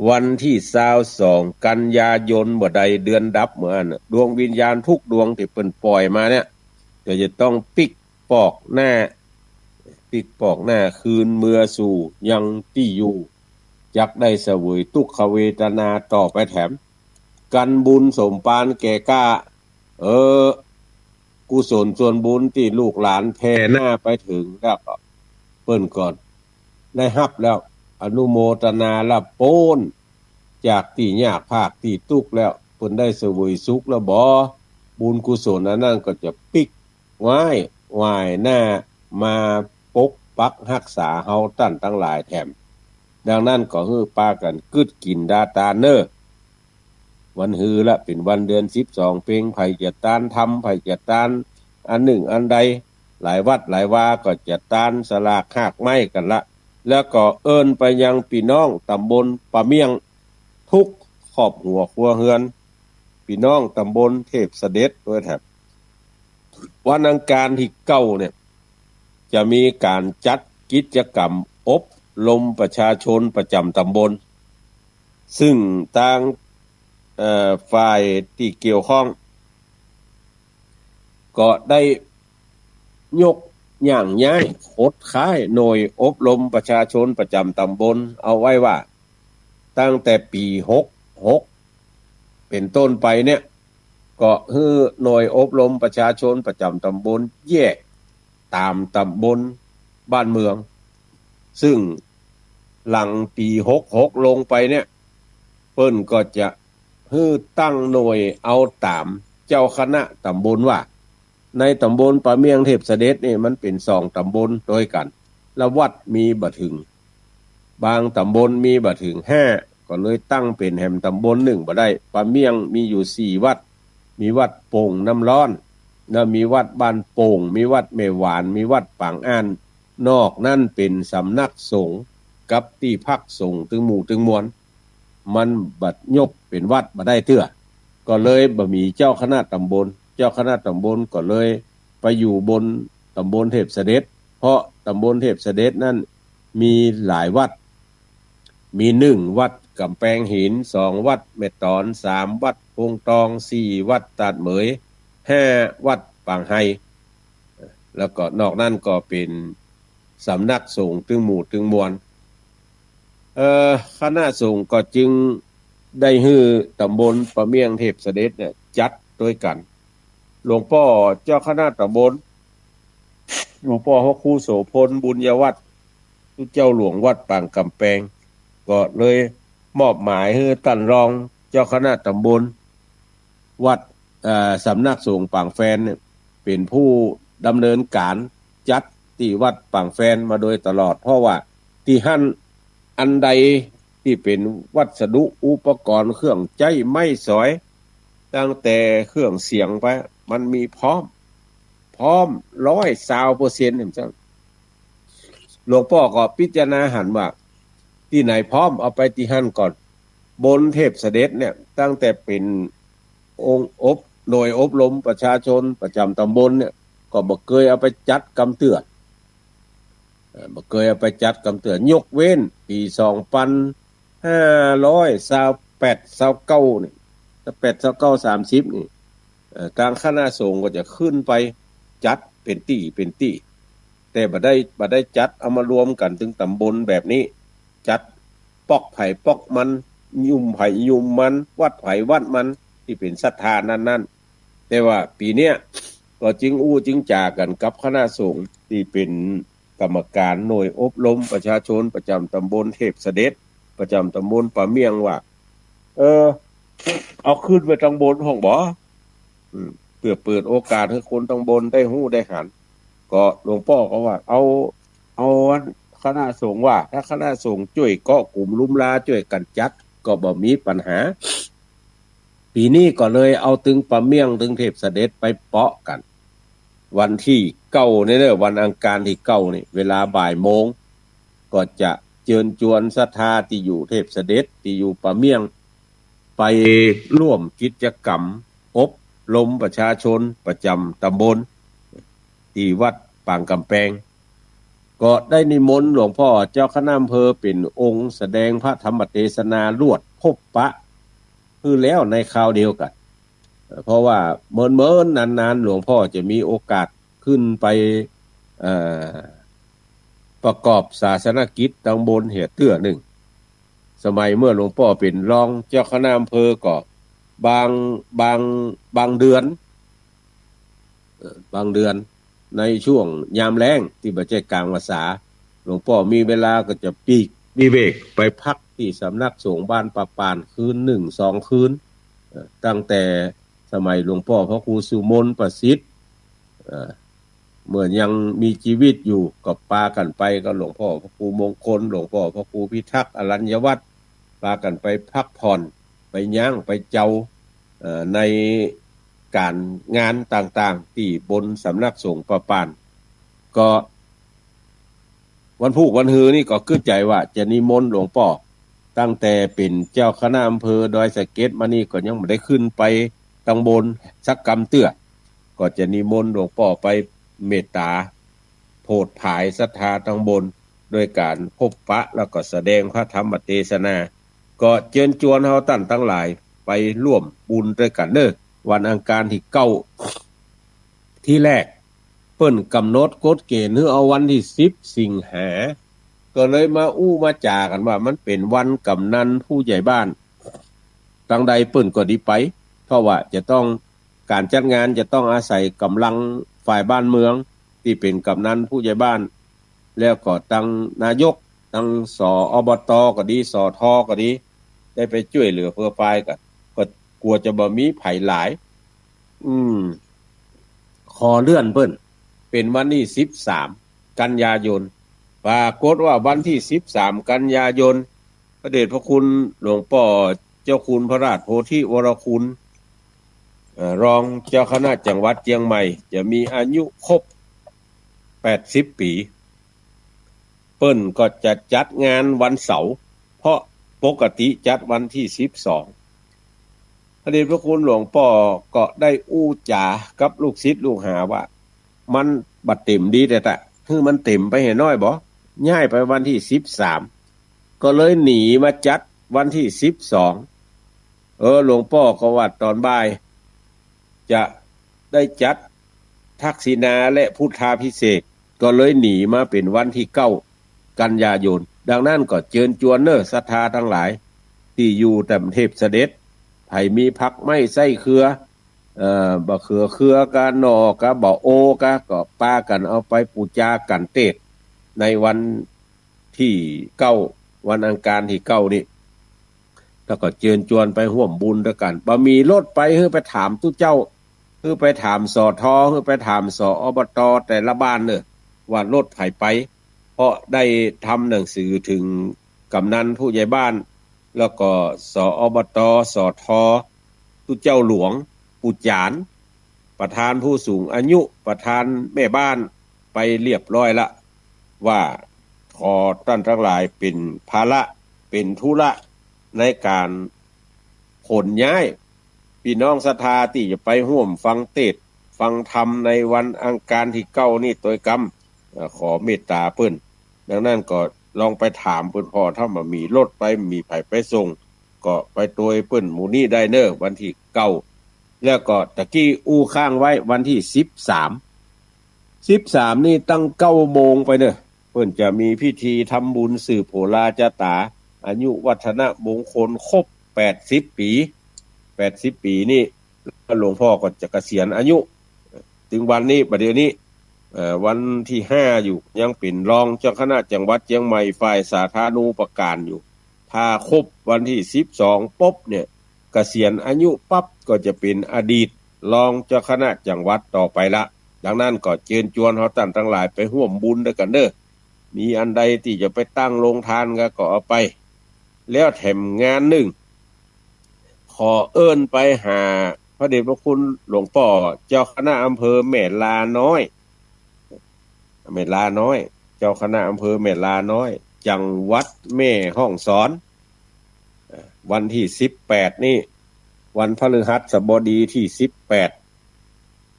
วันตี้ซาวสอง กันยายนเมื่อใด เดือนดับเมื่ออั้นน่ะ ดวงวิญญาณกู้ดวงตี้เปิ้นป่อยมาเนี่ย ก็จะต้องปิ๊กปอกหน้า ปิ๊กปอกหน้าคืนเมือสู่ยังตี้อยู่ จักได้เสวยตุ๊กขเวทนาต่อไปแถม กันบุญสมปานแก่กล้า เออ กุศลส่วนบุญตี้ลูกหลานแผ่หน้าไปเถิงแล้วก็ เปิ้นก็ได้ฮับแล้ว อนุโมทนาละป๊นจากตี้ยากพากตี้ตุ๊กข์แล้ว เปิ้นได้เสวยสุขแล้วบ่ บุญกุศลอันนั้นก็จะปิ๊ก ไหว้ ไหว้หน้ามาปกปักฮักษาเฮาต้านตังหลายแถม ดังนั้นก็หื้อปากั๋นกึ๊ดกิ๋นดาตานเน่อ วันฮือละเป๋นวันเดือนสิบสองเพ็ง ใผจะตานธรรม ใผจะตานอันนึ่งอันใด หลายวัดหลายวาก็จะตานสลากฮากไม้กั๋นละ แล้วก็เอิ้นไปยังปี้น้องต๋ำบลป่าเมี่ยง กู้ครอบหัวครัวเฮือน ปี้น้องต๋ำบลเทพเสด็จด้วยแถม วันอังคารตี้เก้าเนี่ย จะมีก๋านจัดกิจกรรมอบรมประชาชนประจ๋ำต๋ำบล ซึ่งตาง เอ่อ ฝ่ายตี้เกี่ยวข้อง ก็ได้ยกย่างย้ายขดขายหน่วยอบรมประชาชนประจ๋ำต๋ำบลเอาไว้ว่า ตั้งแต่ปี๋หกหกเป๋นต้นไปเนี่ย ก็หื้อหน่วยอบรมประชาชนประจ๋ำต๋ำบลแยกต๋ามต๋ำบลบ้านเมือง ซึ่งหลังปี๋หกหกลงไปเนี่ย เปิ้นก็จะหื้อตั้งหน่วยเอาต๋ามเจ้าคณะต๋ำบลว่า ในต๋ำบลป่าเมี่ยงเทพเสด็จนี่มันเป๋นสองต๋ำบลตวยกั๋น ละวัดมีบ่เถิง บางต๋ำบลมีบ่เถิงห้า ก็เลยตั้งเป๋นแหมต๋ำบลนึ่งบ่ได้ ป่าเมี่ยงมีอยู่สี่วัด มีวัดโป่งน้ำร้อน แล้วมีวัดบ้านโป่ง มีวัดแม่หวาน มีวัดปางอ่าน นอกนั้นเป๋นสำนักสงฆ์กับตี้พักสงฆ์ตึงหมู่ตึงมวล มันบ่ยกเป๋นวัดบ่ได้เตื้อ ก็เลยบ่มีเจ้าคณะต๋ำบล เจ้าคณะต๋ำบลก็เลยไปอยู่บนต๋ำบลเทพเสด็จ เพราะต๋ำบลเทพเสด็จนั้นมีหลายวัด มีหนึ่งวัดก๋ำแปงหิน สองวัดแม่ต๋อน สามวัดโพงตอง สี่วัดตาดเหมย ห้าวัดปางไฮ แล้วก็นอกนั้นก็เป๋นสำนักสงฆ์ตึงหมู่ตึงมวล เอ่อ คณะสงฆ์ก็จึงได้หื้อต๋ำบลป่าเมี่ยงเทพเสด็จเนี่ยจัดตวยกั๋น หลวงป้อเจ้าคณะต๋ำบล หลวงป้อพระครูโสภณ บุญยวัฒน์ เจ้าหลวงวัดปางก๋ำแปง ก็เลยมอบหมายหื้อต้านรองเจ้าคณะต๋ำบล วัด เอ่อ สำนักสงฆ์ปางแฟนเนี่ย เป๋นผู้ดำเนินก๋านจัดตี้วัดปางแฟนมาโดยตลอด เพราะว่าตี้หั้นอันใดตี้เป๋นวัสดุอุปกรณ์เครื่องใจ๊ไม้สอย ตั้งแต่เครื่องเสียงไป มันมีพร้อม พร้อมร้อยซาวเปอร์เซ็นต์เนี่ย หลวงป้อก็พิจารณาหันว่า ตี้ไหนพร้อมเอาไปตี้หั้นก่อน บนเทพเสด็จเนี่ย ตั้งแต่เป๋นองค์อบ หน่วยอบรมประชาชนประจ๋ำต๋ำบลเนี่ย ก็บ่เกยเอาไปจัดกำเตื้อ เอ่อ บ่เกยเอาไปจัดกำเตื้อ ยกเว้นปี๋สองปันห้าร้อยซาวแปด ซาวเก้านี่ ซาวแปด ซาวเก้า สามสิบนี่ เอ่อ ตางคณะสงฆ์ก็จะขึ้นไปจัดเป๋นตี้เป๋นตี้ แต่บ่ได้ บ่ได้จัดเอามารวมกั๋นตึงต๋ำบลแบบนี้ จัดป๊อกใผป๊อกมัน ยุมใผยุมมัน วัดใผวัดมัน ตี้เป๋นศรัทธานั้นๆ แต่ว่าปี๋เนี้ยก็จึงอู้จึงจ๋ากั๋นกับคณะสงฆ์ตี้เป๋นกรรมการหน่วยอบรมประชาชนประจ๋ำต๋ำบลเทพเสด็จ ประจ๋ำต๋ำบลป่าเมี่ยงว่า เออ เอาขึ้นไปตังบนห้องบ่ อืม เปื้อเปิดโอกาสหื้อคนตำบลได้ฮู้ได้หัน ก็หลวงป้อก็ว่า เอา เอาคณะสงฆ์ว่า ถ้าคณะสงฆ์จ้วยเกาะกุมลุมลาจ้วยกั๋นจัด ก็บ่มีปัญหา ปี๋นี้ก็เลยเอาตึงป่าเมี่ยงตึงเทพเสด็จไปเปาะกั๋น วันตี้เก้านี่เน่อ วันอังคารตี้เก้านี่ เวลาบ่ายโมง ก็จะเจิญจวนศรัทธาตี้อยู่เทพเสด็จ ตี้อยู่ป่าเมี่ยง ไปร่วมกิจกรรมอบรมประชาชนประจ๋ำตำบล ตี้วัดปางก๋ำแปง ก็ได้นิมนต์หลวงป้อเจ้าคณะอำเภอเป๋นองค์แสดงพระธรรมเตสนาลวดพบปะ คือแล้วในคราวเดียวกั๋น เอ่อ เพราะว่าเมินๆ นานๆ หลวงป้อจะมีโอกาสขึ้นไป เอ่อ ประกอบศาสนกิจตำบลเหียเตื้อนึ่ง สมัยเมื่อหลวงป้อเป๋นรองเจ้าคณะอำเภอก็บาง บาง บางเดือน เอ่อ บางเดือน ในช่วงยามแล้งตี้บ่ใจ้ก๋างพรรษา หลวงป้อมีเวลาก็จะปีกวิเวกไปพักตี้สำนักสงฆ์บ้านป่าป่านคืนนึ่งสองคืน เอ่อ ตั้งแต่สมัยหลวงป้อพระครูสุมนต์ประสิทธิ์ เอ่อ เมื่อยังมีจีวิตอยู่ก็ปากั๋นไปกับหลวงป้อพระครูมงคล หลวงป้อพระครูพิทักษ์อรัญญวัฒน์ ปากั๋นไปพักผ่อน ไปย้างไปเจา เอ่อ ในก๋านงานต่างๆ ตี้บนสำนักสงฆ์ป่าป่าน ก็วันพูกวันฮือนี่ก็กึ๊ดใจ๋ว่าจะนิมนต์หลวงป้อ ตั้งแต่เป๋นเจ้าคณะอำเภอดอยสะเก็ดมานี่ก็ยังบ่ได้ขึ้นไปตำบลสักกำเตื้อ ก็จะนิมนต์หลวงป้อไปเมตตาโผดผายศรัทธาตำบล โดยก๋านพบปะแล้วก็แสดงพระธรรมเตสนา ก็เจิญจวนเฮาต้านตังหลายไปร่วมบุญตวยกั๋นเน่อ วันอังคารตี้เก้า ตี้แรกเปิ้นก๋ำหนดกฎเก๋ณฑ์หื้อเอาวันตี้สิบสิงหา ก็เลยมาอู้มาจ๋ากั๋นว่ามันเป๋นวันก๋ำนันผู้ใหญ่บ้าน ตังใดเปิ้นก็ดีไป เพราะว่าจะต้อง ก๋านจัดงานจะต้องอาศัยก๋ำลังฝ่ายบ้านเมืองตี้เป๋นก๋ำนันผู้ใหญ่บ้าน แล้วก็ตังนายก ตัง สอบต ก็ดี สท ก็ดี ได้ไปจ้วยเหลือเฟือฟายกั๋น ก็กั๋วจะบ่มีใผหลาย อืม ขอเลื่อนเปิ้นเป๋นวันตี้สิบสามกันยายน ปรากฏว่าวันตี้สิบสามกันยายน พระเดชพระคุณหลวงป้อเจ้าคุณพระราชโพธิวรคุณ เอ่อ รองเจ้าคณะจังหวัดเจียงใหม่ จะมีอายุครบแปดสิบปี๋ เปิ้นก็จะจัดงานวันเสาร์ เพราะปกติจัดวันตี้สิบสอง พระเดชพระคุณหลวงป้อก็ได้อู้จ๋ากับลูกศิษย์ลูกหาว่า มันบ่เต๋มดีแต๊ๆ หื้อมันเต๋มไปเหียน้อยบ่ ย้ายไปวันตี้สิบสาม ก็เลยหนีมาจัดวันตี้สิบสอง เออ หลวงป้อก็ว่าต๋อนบ่ายจะได้จัดทักษิณาและพุทธาภิเษก ก็เลยหนีมาเป๋นวันตี้เก้ากันยายน ดังนั้นก็เจิญจวนเน่อศรัทธาตังหลายตี้อยู่แถมเทพเสด็จ ใผมีผักไม้ไส้เครือ เอ่อ บ่าเขือเครือก้า หน่อก้า บ่าโอก้า ก็ปากั๋นเอาไปปู๋จากั๋นเตศน์ในวันตี้เก้า วันอังคารตี้เก้านี่ แล้วก็เจิญจวนไปฮ่วมบุญตวยกั๋น บ่มีรถไป หื้อไปถามตุ๊เจ้า หื้อไปถาม สท หื้อไปถาม สอบต แต่ละบ้านเน่อ ว่ารถใผไป เพราะได้ทำหนังสือเถิงก๋ำนันผู้ใหญ่บ้าน แล้วก็ สอบต สท ตุ๊เจ้าหลวง ปู่จ๋าร ประธานผู้สูงอายุ ประธานแม่บ้าน ไปเรียบร้อยละ ว่าขอต้านตังหลายเป๋นภาระ เป๋นธุระในก๋านขนย้ายปี้น้องศรัทธาตี้จะไปฮ่วมฟังเตศน์ฟังธรรมในวันอังคารตี้เก้านี่ตวยกำ เอ่อ ขอเมตต๋าเปิ้น ดังนั้นก็ลองไปถามเปิ้นผ่อ ถ้าบ่มีรถไป บ่มีใผไปส่ง ก็ไปตวยเปิ้นหมู่นี้ได้เน่อ วันตี้เก้า แล้วก็ตะกี้อู้ค้างไว้วันตี้สิบสาม สิบสามนี่ตั้งเก้าโมงไปเน่อ เปิ้นจะมีพิธีทำบุญสืบโหราจาต๋า อายุวัฒนมงคลครบแปดสิบปี๋ แปดสิบปี๋นี่ หลวงป้อก็จะเกษียณอายุ เถิงวันนี้ บ่าเดี่ยวนี้ เอ่อ วันตี้ห้าอยู่ ยังเป๋นรองเจ้าคณะจังหวัดเจียงใหม่ฝ่ายสาธารณูปการอยู่ ถ้าครบวันตี้สิบสองปุ๊บเนี่ย เกษียณอายุปั๊บก็จะเป๋นอดีต รองเจ้าคณะจังหวัดต่อไปละ ดังนั้นก็เจิญจวนเฮาต้านตังหลายไปฮ่วมบุญตวยกั๋นเน่อ มีอันใดตี้จะไปตั้งโฮงตานก็ ก็เอาไป แล้วแถมงานนึ่ง ขอเอิ้นไปหาพระเดชพระคุณหลวงป้อเจ้าคณะอำเภอแม่ลาน้อย แม่ลาน้อย เจ้าคณะอำเภอแม่ลาน้อย จังหวัดแม่ฮ่องสอน เอ่อ วันตี้สิบแปดนี้ วันพฤหัสบดีตี้สิบแปด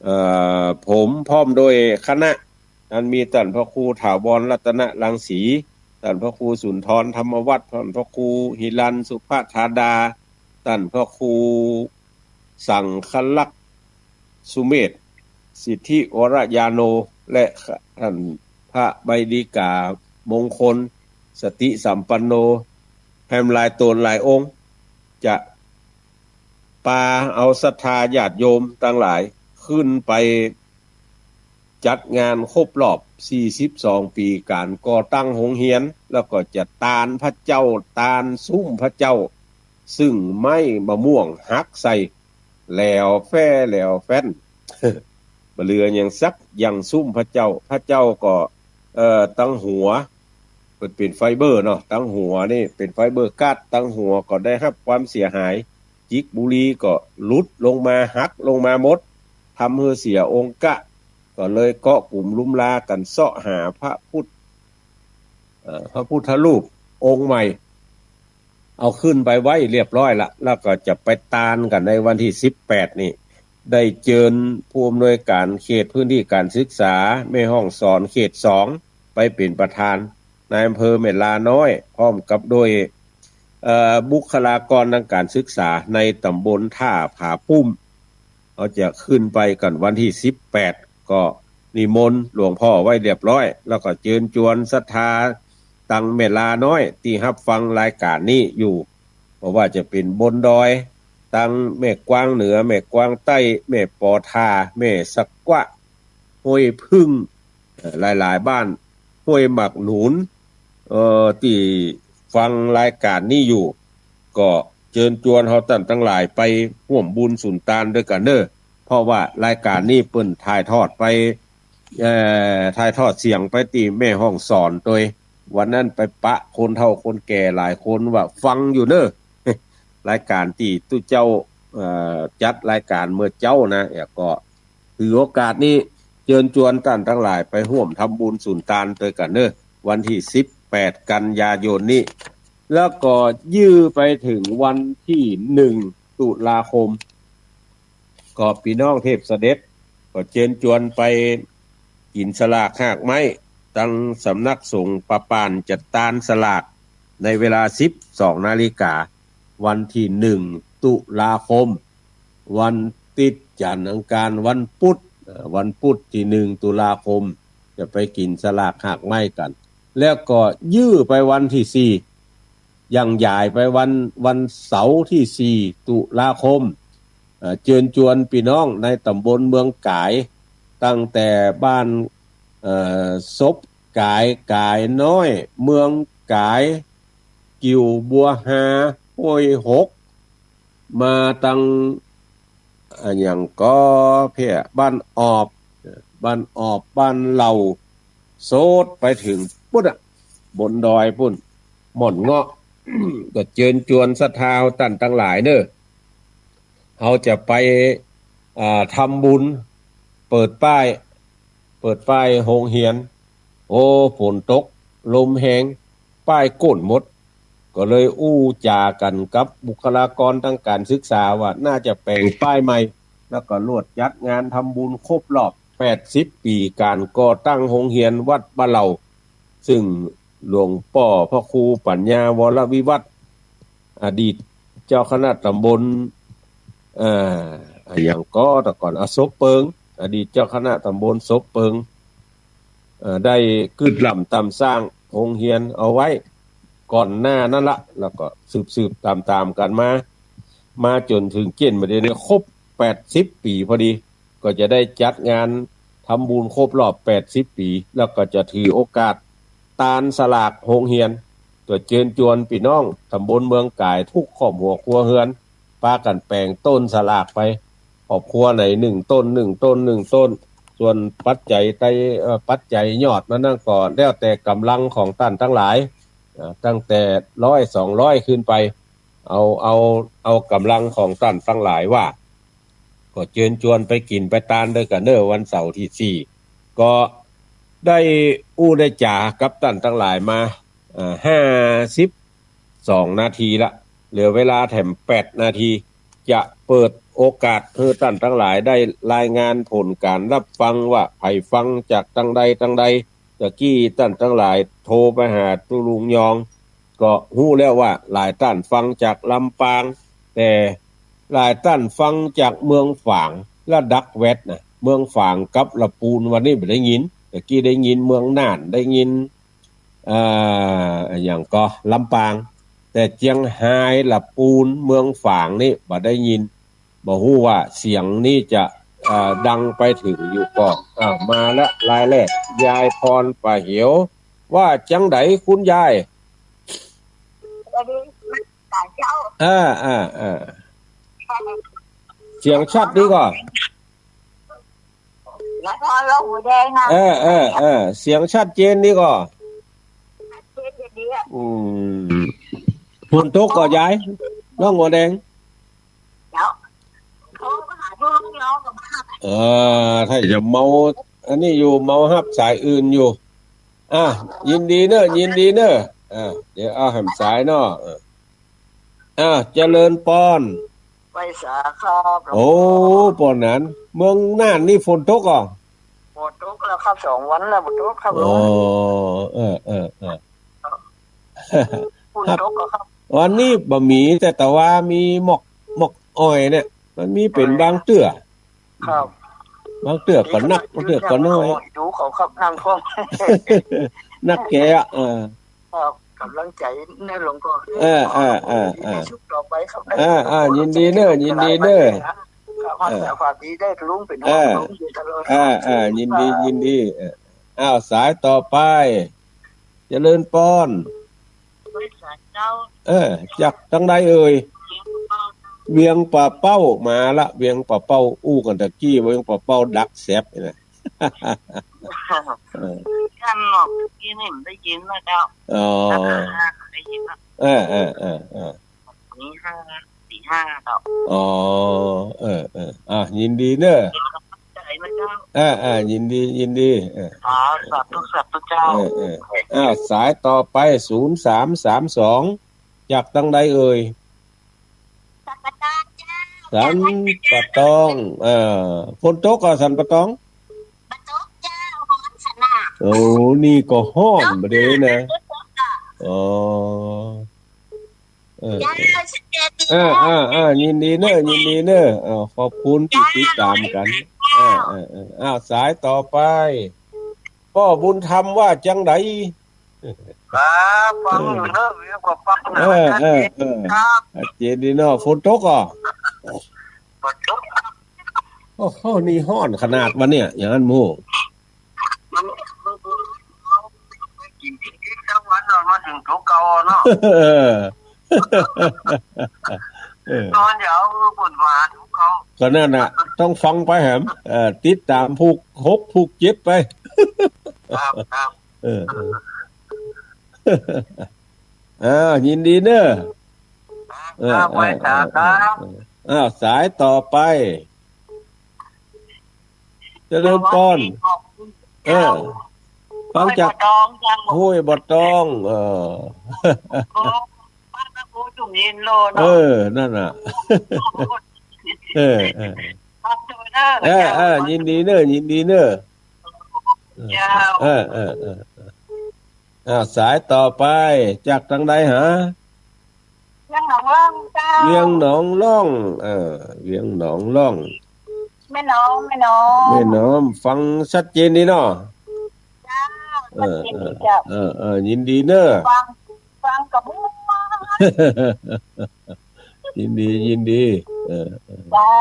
เอ่อ ผมพร้อมด้วยคณะ อันมีต้านพระครูถาวรรัตนรังสี ต้านพระครูสุนทรธรรมวัฒน์ ต้านพระครูหิรัญสุภธาดา ต้านพระครูสังฆลักษณ์สุเมธ สิทธิวรญาโณ และต้านพระใบดิกามงคล สติสัมปันโน แหมหลายต๋นหลายองค์ จะปาเอาศรัทธาญาติโยมตังหลายขึ้นไป จัดงานครบรอบสี่สิบสองปี๋ก๋านก่อตั้งโฮงเฮียน แล้วก็จะตานพระเจ้า ตานสุมพระเจ้า ซึ่งไม้มะม่วงหักใส่ แหลวแฟ้แหลวแฟ้น บ่เหลือหยังสักอย่างสุมพระเจ้า พระเจ้าก็ เอ่อ ตังหัว เปิ้นเป๋นไฟเบอร์เนาะ ตังหัวนี่เป๋นไฟเบอร์การ์ด ตังหัวก็ได้ฮับความเสียหาย จิกบุรีก็หลุดลงมา หักลงมาหมด ทำหื้อเสียองค์กะ ก็เลยเกาะกุ๋มลุมลากั๋นเซาะหาพระพุทธ เอ่อ พระพุทธรูปองค์ใหม่ เอาขึ้นไปไว้เรียบร้อยละ แล้วก็จะไปตานกั๋นในวันตี้สิบแปดนี้ ได้เจิญผู้อำนวยก๋านเขตพื้นตี้ก๋านศึกษาแม่ฮ่องสอนเขตสอง ไปเป๋นประธาน นายอำเภอแม่ลาน้อย พร้อมกับโดย เอ่อ บุคลากรตางก๋านศึกษาในต๋ำบลท่าผาปุ้ม เขาจะขึ้นไปกั๋นวันตี้สิบแปด ก็นิมนต์หลวงป้อไว้เรียบร้อย แล้วก็เจิญจวนศรัทธาตังแม่ลาน้อยตี้ฮับฟังรายก๋านนี้อยู่ บ่ว่าจะเป๋นบนดอย ตังแม่กวางเหนือ แม่กวางใต้ แม่ปอทา แม่สะกวะ ห้วยผึ้ง เอ่อ หลายๆ บ้าน ห้วยหมากหนุน เอ่อ ตี้ฟังรายก๋านนี้อยู่ ก็เจิญจวนเฮาต้านตังหลายไปฮ่วมบุญสุนตานตวยกั๋นเน่อ เพราะว่ารายก๋านนี้เปิ้นถ่ายทอดไป เอ่อ ถ่ายทอดเสียงไปตี้แม่ฮ่องสอนตวย วันนั้นไปปะคนเฒ่าคนแก่หลายคนว่าฟังอยู่เน่อ รายก๋านตี้ตุ๊เจ้า เอ่อ จัดรายก๋านเมื่อเจ๊านะ แล้วก็ถือโอกาสนี้เจิญจวนต้านตังหลายไปฮ่วมทำบุญสุนตานตวยกั๋นเน่อ วันตี้สิบแปดกันยายนนี้ แล้วก็ยื้อไปเถิงวันตี้หนึ่งตุลาคม ก็ปี้น้องเทพเสด็จ ก็เจิญจวนไปกิ๋นสลากหากไม้ ตังสำนักสงฆ์ป่าป่านจะตานสลากในเวลาสิบสองนาฬิกา วันตี้หนึ่งตุลาคม วันติ๊ด จันทร์ อังคาร วันพุธ เอ่อ วันพุธตี้หนึ่งตุลาคม จะไปกิ๋นสลากหากไม้กั๋น แล้วก็ยื้อไปวันตี้สี่ ยังหยายไปวัน วันเสาร์ตี้สี่ตุลาคม เอ่อ เจิญจวนปี้น้องในต๋ำบลเมืองก๋าย ตั้งแต่บ้าน เอ่อ ศพก๋าย ก๋ายน้อย เมืองก๋าย กิ่วบัวฮา ห้วยหก มาตัง อะหยังก็เพี้ย บ้านออบ บ้านออบ บ้านเหล่า โซดไปเถิงปุ้นอะ บนดอยปุ้น ม่อนเงาะ ก็เจิญจวนศรัทธาต้านตังหลายเน่อ เฮาจะไป อ่า ทำบุญ เปิดป้าย เปิดป้ายโฮงเฮียน โอ้ ฝนตก ลมแฮง ป้ายโก้นหมด ก็เลยอู้จ๋ากั๋นกับบุคลากรตางก๋านศึกษาว่าน่าจะแป๋งป้ายใหม่ แล้วก็ลวดจัดงานทำบุญครบรอบแปดสิบปี๋ก๋านก่อตั้งโฮงเฮียนวัดบ้านเหล่า ซึ่งหลวงป้อพระครูปัญญาวรวิวัฒน์ อดีตเจ้าคณะต๋ำบล เอ่อ อะหยังก็แต่ก่อน อะ ศพเปิง อดีตเจ้าคณะต๋ำบลศพเปิง เอ่อ ได้กึ๊ดล้ำต๋ามสร้างโฮงเฮียนเอาไว้ก่อนหน้านั้นละ แล้วก็สืบๆ ต๋ามๆ กั๋นมา มาจ๋นเถิงเก้นบ่าเดี่ยวนี้ครบแปดสิบปี๋พอดี ก็จะได้จัดงานทำบุญครบรอบแปดสิบปี๋ แล้วก็จะถือโอกาสตานสลากโฮงเฮียน ก็เจิญจวนปี้น้องต๋ำบลเมืองก๋ายทุกครอบหัวครัวเฮือน ปากั๋นแป๋งต้นสลากไป ครอบครัวไหนนึ่งต้น นึ่งต้น นึ่งต้น ส่วนปัจจัยไต เอ่อ ปัจจัยยอดมันนั้นก็แล้วแต่ก๋ำลังของต้านตังหลาย อ่า ตั้งแต่ร้อยสองร้อยขึ้นไป เอา เอา เอาก๋ำลังของต้านตังหลายว่า ก็เจิญจวนไปกิ๋นไปตานด้วยกั๋นเน่อ วันเสาร์ตี้สี่ ก็ได้อู้ได้จ๋ากับต้านตังหลายมา อ่า ห้าสิบสองนาทีละ เหลือเวลาแถมแปดนาที จะเปิดโอกาสหื้อต้านตังหลายได้รายงานผลก๋านฮับฟังว่าใผฟังจากตังใดตังใด ตะกี้ต้านตังหลายโทรไปหาตุ๊ลุงยอง ก็ฮู้แล้วว่าหลายต้านฟังจากลำปาง แต่หลายต้านฟังจากเมืองฝาง และดักแว็ดนะ เมืองฝางกับละปูนวันนี้บ่ได้ยิน ตะกี้ได้ยินเมืองน่าน ได้ยิน อ่า อะหยังก่อ ลำปาง แต่เจียงฮาย ละปูน เมืองฝางนี่บ่ได้ยิน บ่ฮู้ว่าเสียงนี้จะ อ่า ดังไปเถิงอยู่ก่อ อ่า มาละ รายแรก ยายพรป่าเหว ว่าจังใดคุณยาย สวัสดีค่ะเจ้า อ่า อ่า อ่า เสียงชัดดีก่อ แล้วพอลงหัวแดงนะ เออ เออ เออ เสียงชัดเจนดีก่อ ชัดเจนดีอะ อืม ฝนตกก่อยาย ล่องหัวแดง เดี๋ยวโทรมาหาลูกน้องกับบ้าน เออ ถ้าจะเมา อันนี้อยู่ เมาฮับสายอื่นอยู่ อ่ะ ยินดีเน่อ ยินดีเน่อ อ่ะ เดี๋ยวเอาแหมสายเนาะ เออ อ่ะ เจริญปอน ไหว้สาครับ โอ้ ปอนนั้น เมืองน่านนี่ฝนตกก่อ ฝนตกแล้วครับ สองวันแล้วฝนตกครับ อ๋อ เออ เออ เออ ฝนตกแล้วครับ วันนี้บ่มี แต่ แต่ว่ามีหมอก หมอกอ้อยเนี่ย มันมีเป๋นบางเตื้อ ครับ บางเตื้อก็นัก บางเตื้อก็น้อย ดูเขาครับ น้ำท่วม นักแก่อะ เออ ครับ ก๋ำลังใจ๋ในหลวงพ่อ เออ เออ เออ เออ ชุดต่อไปครับ เออ เออ ยินดีเน่อ ยินดีเน่อ ครับ เออ ความดีได้ลุงเป๋น เออ ห่วงลุงอยู่ตลอด เออ เออ ยินดี ยินดี เออ อ้าว สายต่อไป เจริญปอน ไหว้สาเจ้า เออ จากตังใดเอ่ย เวียงป่าเป้า มาละ เวียงป่าเป้า อู้กั๋นตะกี้ เวียงป่าเป้าดักแสบนี่นะ เออ ท่านบอกเมื่อกี้นี่ผมได้ยินนะเจ้า อ๋อ ได้ยินนะ เออ เออ เออ เออ นี่ห้า สี่ห้าเจ้า อ๋อ เออ เออ อ่ะ ยินดีเน่อ เป๋นก๋ำลังใจ๋นะเจ้า อ่า อ่า ยินดี ยินดี เออ ครับ สาธุ สาธุเจ้า เออ เออ อ้าว สายต่อไป ศูนย์สามสามสอง จากตังใดเอ่ย สันป่าตองเจ้า สันป่าตอง เออ ฝนตกก่อสันป่าตอง บ่ตกเจ้า ฮ้อนขนาด โอ้ นี่ก็ฮ้อนบ่เดนะ อ๋อ เออ เจ้า สวัสดี อ่า เจ้า อ่า อ่า ยินดีเน่อ ยินดีเน่อ อ่า ขอบคุณตี้ติดต๋ามกั๋น เจ้า อ่า อ่า อ่า อ้าว สายต่อไป ป้อบุญธรรมว่าจังใด ครับ ฟังอยู่เน่อ เวียงป่าเป้า เออ เออ เออ ครับ ชัดเจนดีเนาะ ฝนตกก่อ ฝนตก โอ้โห นี่ฮ้อนขนาดวะเนี่ย อย่างนั้นหมู่ มัน มัน มัน กิ๋นกิ๋นกิ๋นทั้งวันเนาะ มาเถิงตั๋วเก่าเนาะ เออ เออ นอนยาวบนหวานของเขา ก็นั่นน่ะ ต้องฟังไปแหม เออ ติดต๋ามผูกหกผูกเจ็ดไป ครับ ครับ เออ เออ อ่า ยินดีเน่อ เออ ครับ ไหว้สาครับ เออ เออ อ้าว สายต่อไป เจริญปอน เออ ฟังจาก ห้วยบ่อตองเจ้า ห้วยบ่อตอง เออ โอ้ บ้านพระครูจุ่มเย็นโลเนาะ เออ นั่นน่ะ เออ เออ ครับ เจ้าเน่อ เออ เออ ยินดีเน่อ ยินดีเน่อ เจ้า เออ เออ เออ เออ อ่า สายต่อไป จากตังใดหา เวียงหนองล่องเจ้า เวียงหนองล่อง เออ เวียงหนองล่อง แม่น้อม แม่น้อม แม่น้อม ฟังชัดเจนดีเนาะ เจ้า เออ ชัดเจนดีเจ้า เออ เออ เออ ยินดีเน่อ ฟัง ฟังกะม่วน ยินดี ยินดี เออ เออ เจ้า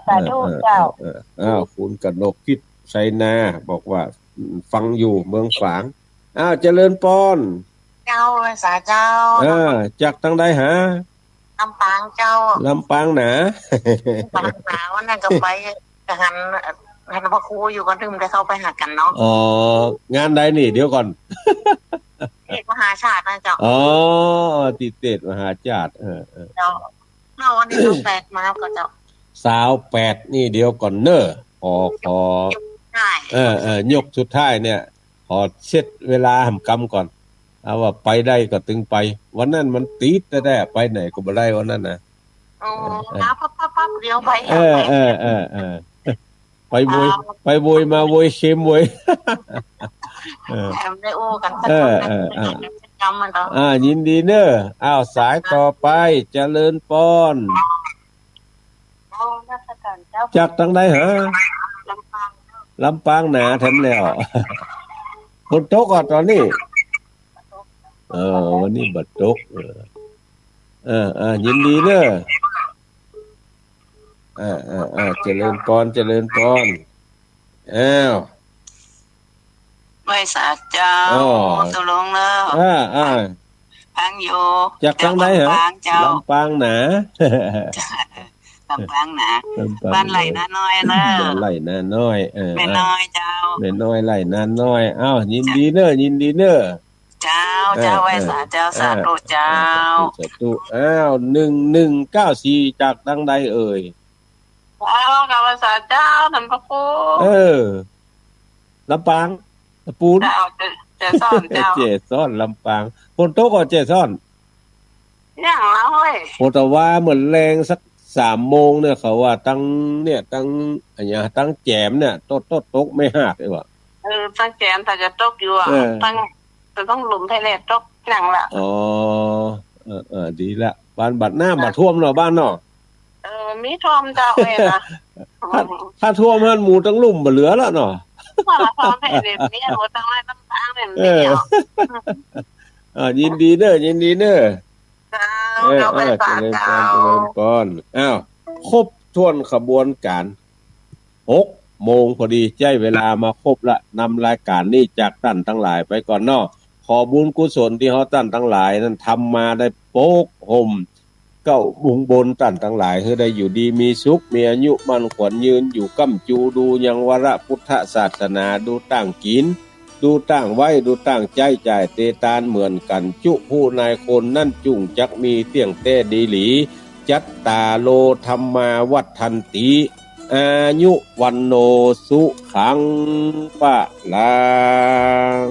สาธุ เออ เออ เจ้า เออ เออ อ้าว คุณกนกพิษไชนา บอกว่า อืม ฟังอยู่เมืองฝาง อ้าว เจริญปอน เจ้า ไหว้สาเจ้า อ่า จากตังใดหา ลำปางเจ้า ลำปางหนา ลำปางหนา วันนั้นก็ไป ก็หัน หันพระครูอยู่ ก็ลืมได้เข้าไปหากั๋นเนาะ อ๋อ งานใดนี่ เดี๋ยวก่อน เทศน์มหาชาตินะเจ้า อ๋อ ตี้เทศน์มหาชาติ เออ เออ เจ้า เมื่อวันตี้ซาวแปดมาก็เจ้า ซาวแปดนี่ เดี๋ยวก่อนเน้อ ขอ ขอ ใช่ เออ เออ ยกสุดท้ายเนี่ย ขอเช็ดเวลาหำกำก่อน เอาว่าไปได้ก็ตึงไป วันนั้นมันติดแต๊ๆ ไปไหนก็บ่ได้วันนั้นนะ อ๋อ เออ เออ ปั๊บ ปั๊บ ปั๊บ ปั๊บ เดี๋ยวไป เออ เออ เออ เออ ไปโวย อ่า ไปโวยมาโวยเค็มโวย เออ แถมได้อู้กั๋นสัก เออ คำนะ เออ เออ จำมันต่อ อ่า ยินดีเน้อ อ้าว สายต่อไป เจริญปอน นมัสก๋านเจ้า จากตางใดฮะ ลำปาง ลำปางหนาแถมแล้ว ฝนตกก่อต๋อนนี้ เออ วันนี้บ่ตก เออ เออ เออ ยินดีเน้อ เออ เออ เออ เจริญปอน เจริญปอน อ้าว ไหว้สาเจ้า อ๋อ ตกลงแล้ว อ่า อ่า ฟังอยู่ จากตางใดฮะ ลำปางเจ้า ลำปางหนา ลำปางหนา ลำปาง บ้านไร่นาน้อยเน้อ บ้านไร่นาน้อย เออ แม่น้อยเจ้า แม่น้อยไร่นาน้อย อ้าว ยินดีเน้อ ยินดีเน้อ เจ้า เออ เจ้า ไหว้สาเจ้า เออ สาธุเจ้า เออ สาธุ สาธุ อ้าว หนึ่งหนึ่งเก้าสี่ จากตางใดเอ่ย เจ้า ข้าพเจ้า ท่านพระครู เออ ลำปาง ตะปูน เจ้า เจ เจซ้อน เจ้า เจซ้อน ลำปาง ฝนตกก่อเจซ้อน ยังละเฮ้ย โอ้ แต่ว่าเหมือนแลงสักสามโมงเนี่ย เขาว่าตางเนี่ย ตาง อะหยัง ตางแจมเนี่ย ตก ตก ตกไม่หากเลยว่ะ เออ ตางแจมถ้าจะตกอยู่อะ เออ ตาง จะต้องหลุมไทยแลนด์ตกหนังละ อ๋อ เออ เออ ดีละ บ้านบัดน้ำบ่ท่วมเนาะ บ้านเนาะ เออ มีท่วมเจ้าเองนะ ถ้า ถ้าท่วมหั้นหมู่ตังลุ่มบ่เหลือแล้วเนาะ ว่าท่วมแผ่นดินเนี่ย หมู่ตังไร่ตังตางเนี่ย เออ เออ ยินดีเน้อ ยินดีเน้อ เจ้า เออ เจ้า เออ ไหว้สาเจ้า เจริญปอน เจริญปอน อ้าว ครบถ้วนขบวนก๋าน หกโมงพอดี ใจ๊เวลามาครบละ นำรายก๋านนี้จากต้านตังหลายไปก่อนเนาะ ขอบุญกุศลตี้เฮาต้านตังหลายนั้นทำมาได้ปกห่ม เก๊าบุญบนต้านตังหลาย หื้อได้อยู่ดีมีสุข มีอายุมั่นขวัญยืน อยู่ก้ำจู ดูยังวาระพุทธศาสนา ดูต้างกิ๋น ดูต้างไหว้ ดูต้างใจ๊จ่ายเตตานเหมือนกั๋น จุผู้นายคนนั้นจุ่งจักมีเตี้ยงแต๊ดีหลี จัตตาโร ธัมมา วัฑฒันติ อายุ วัณโณ สุขัง พะลัง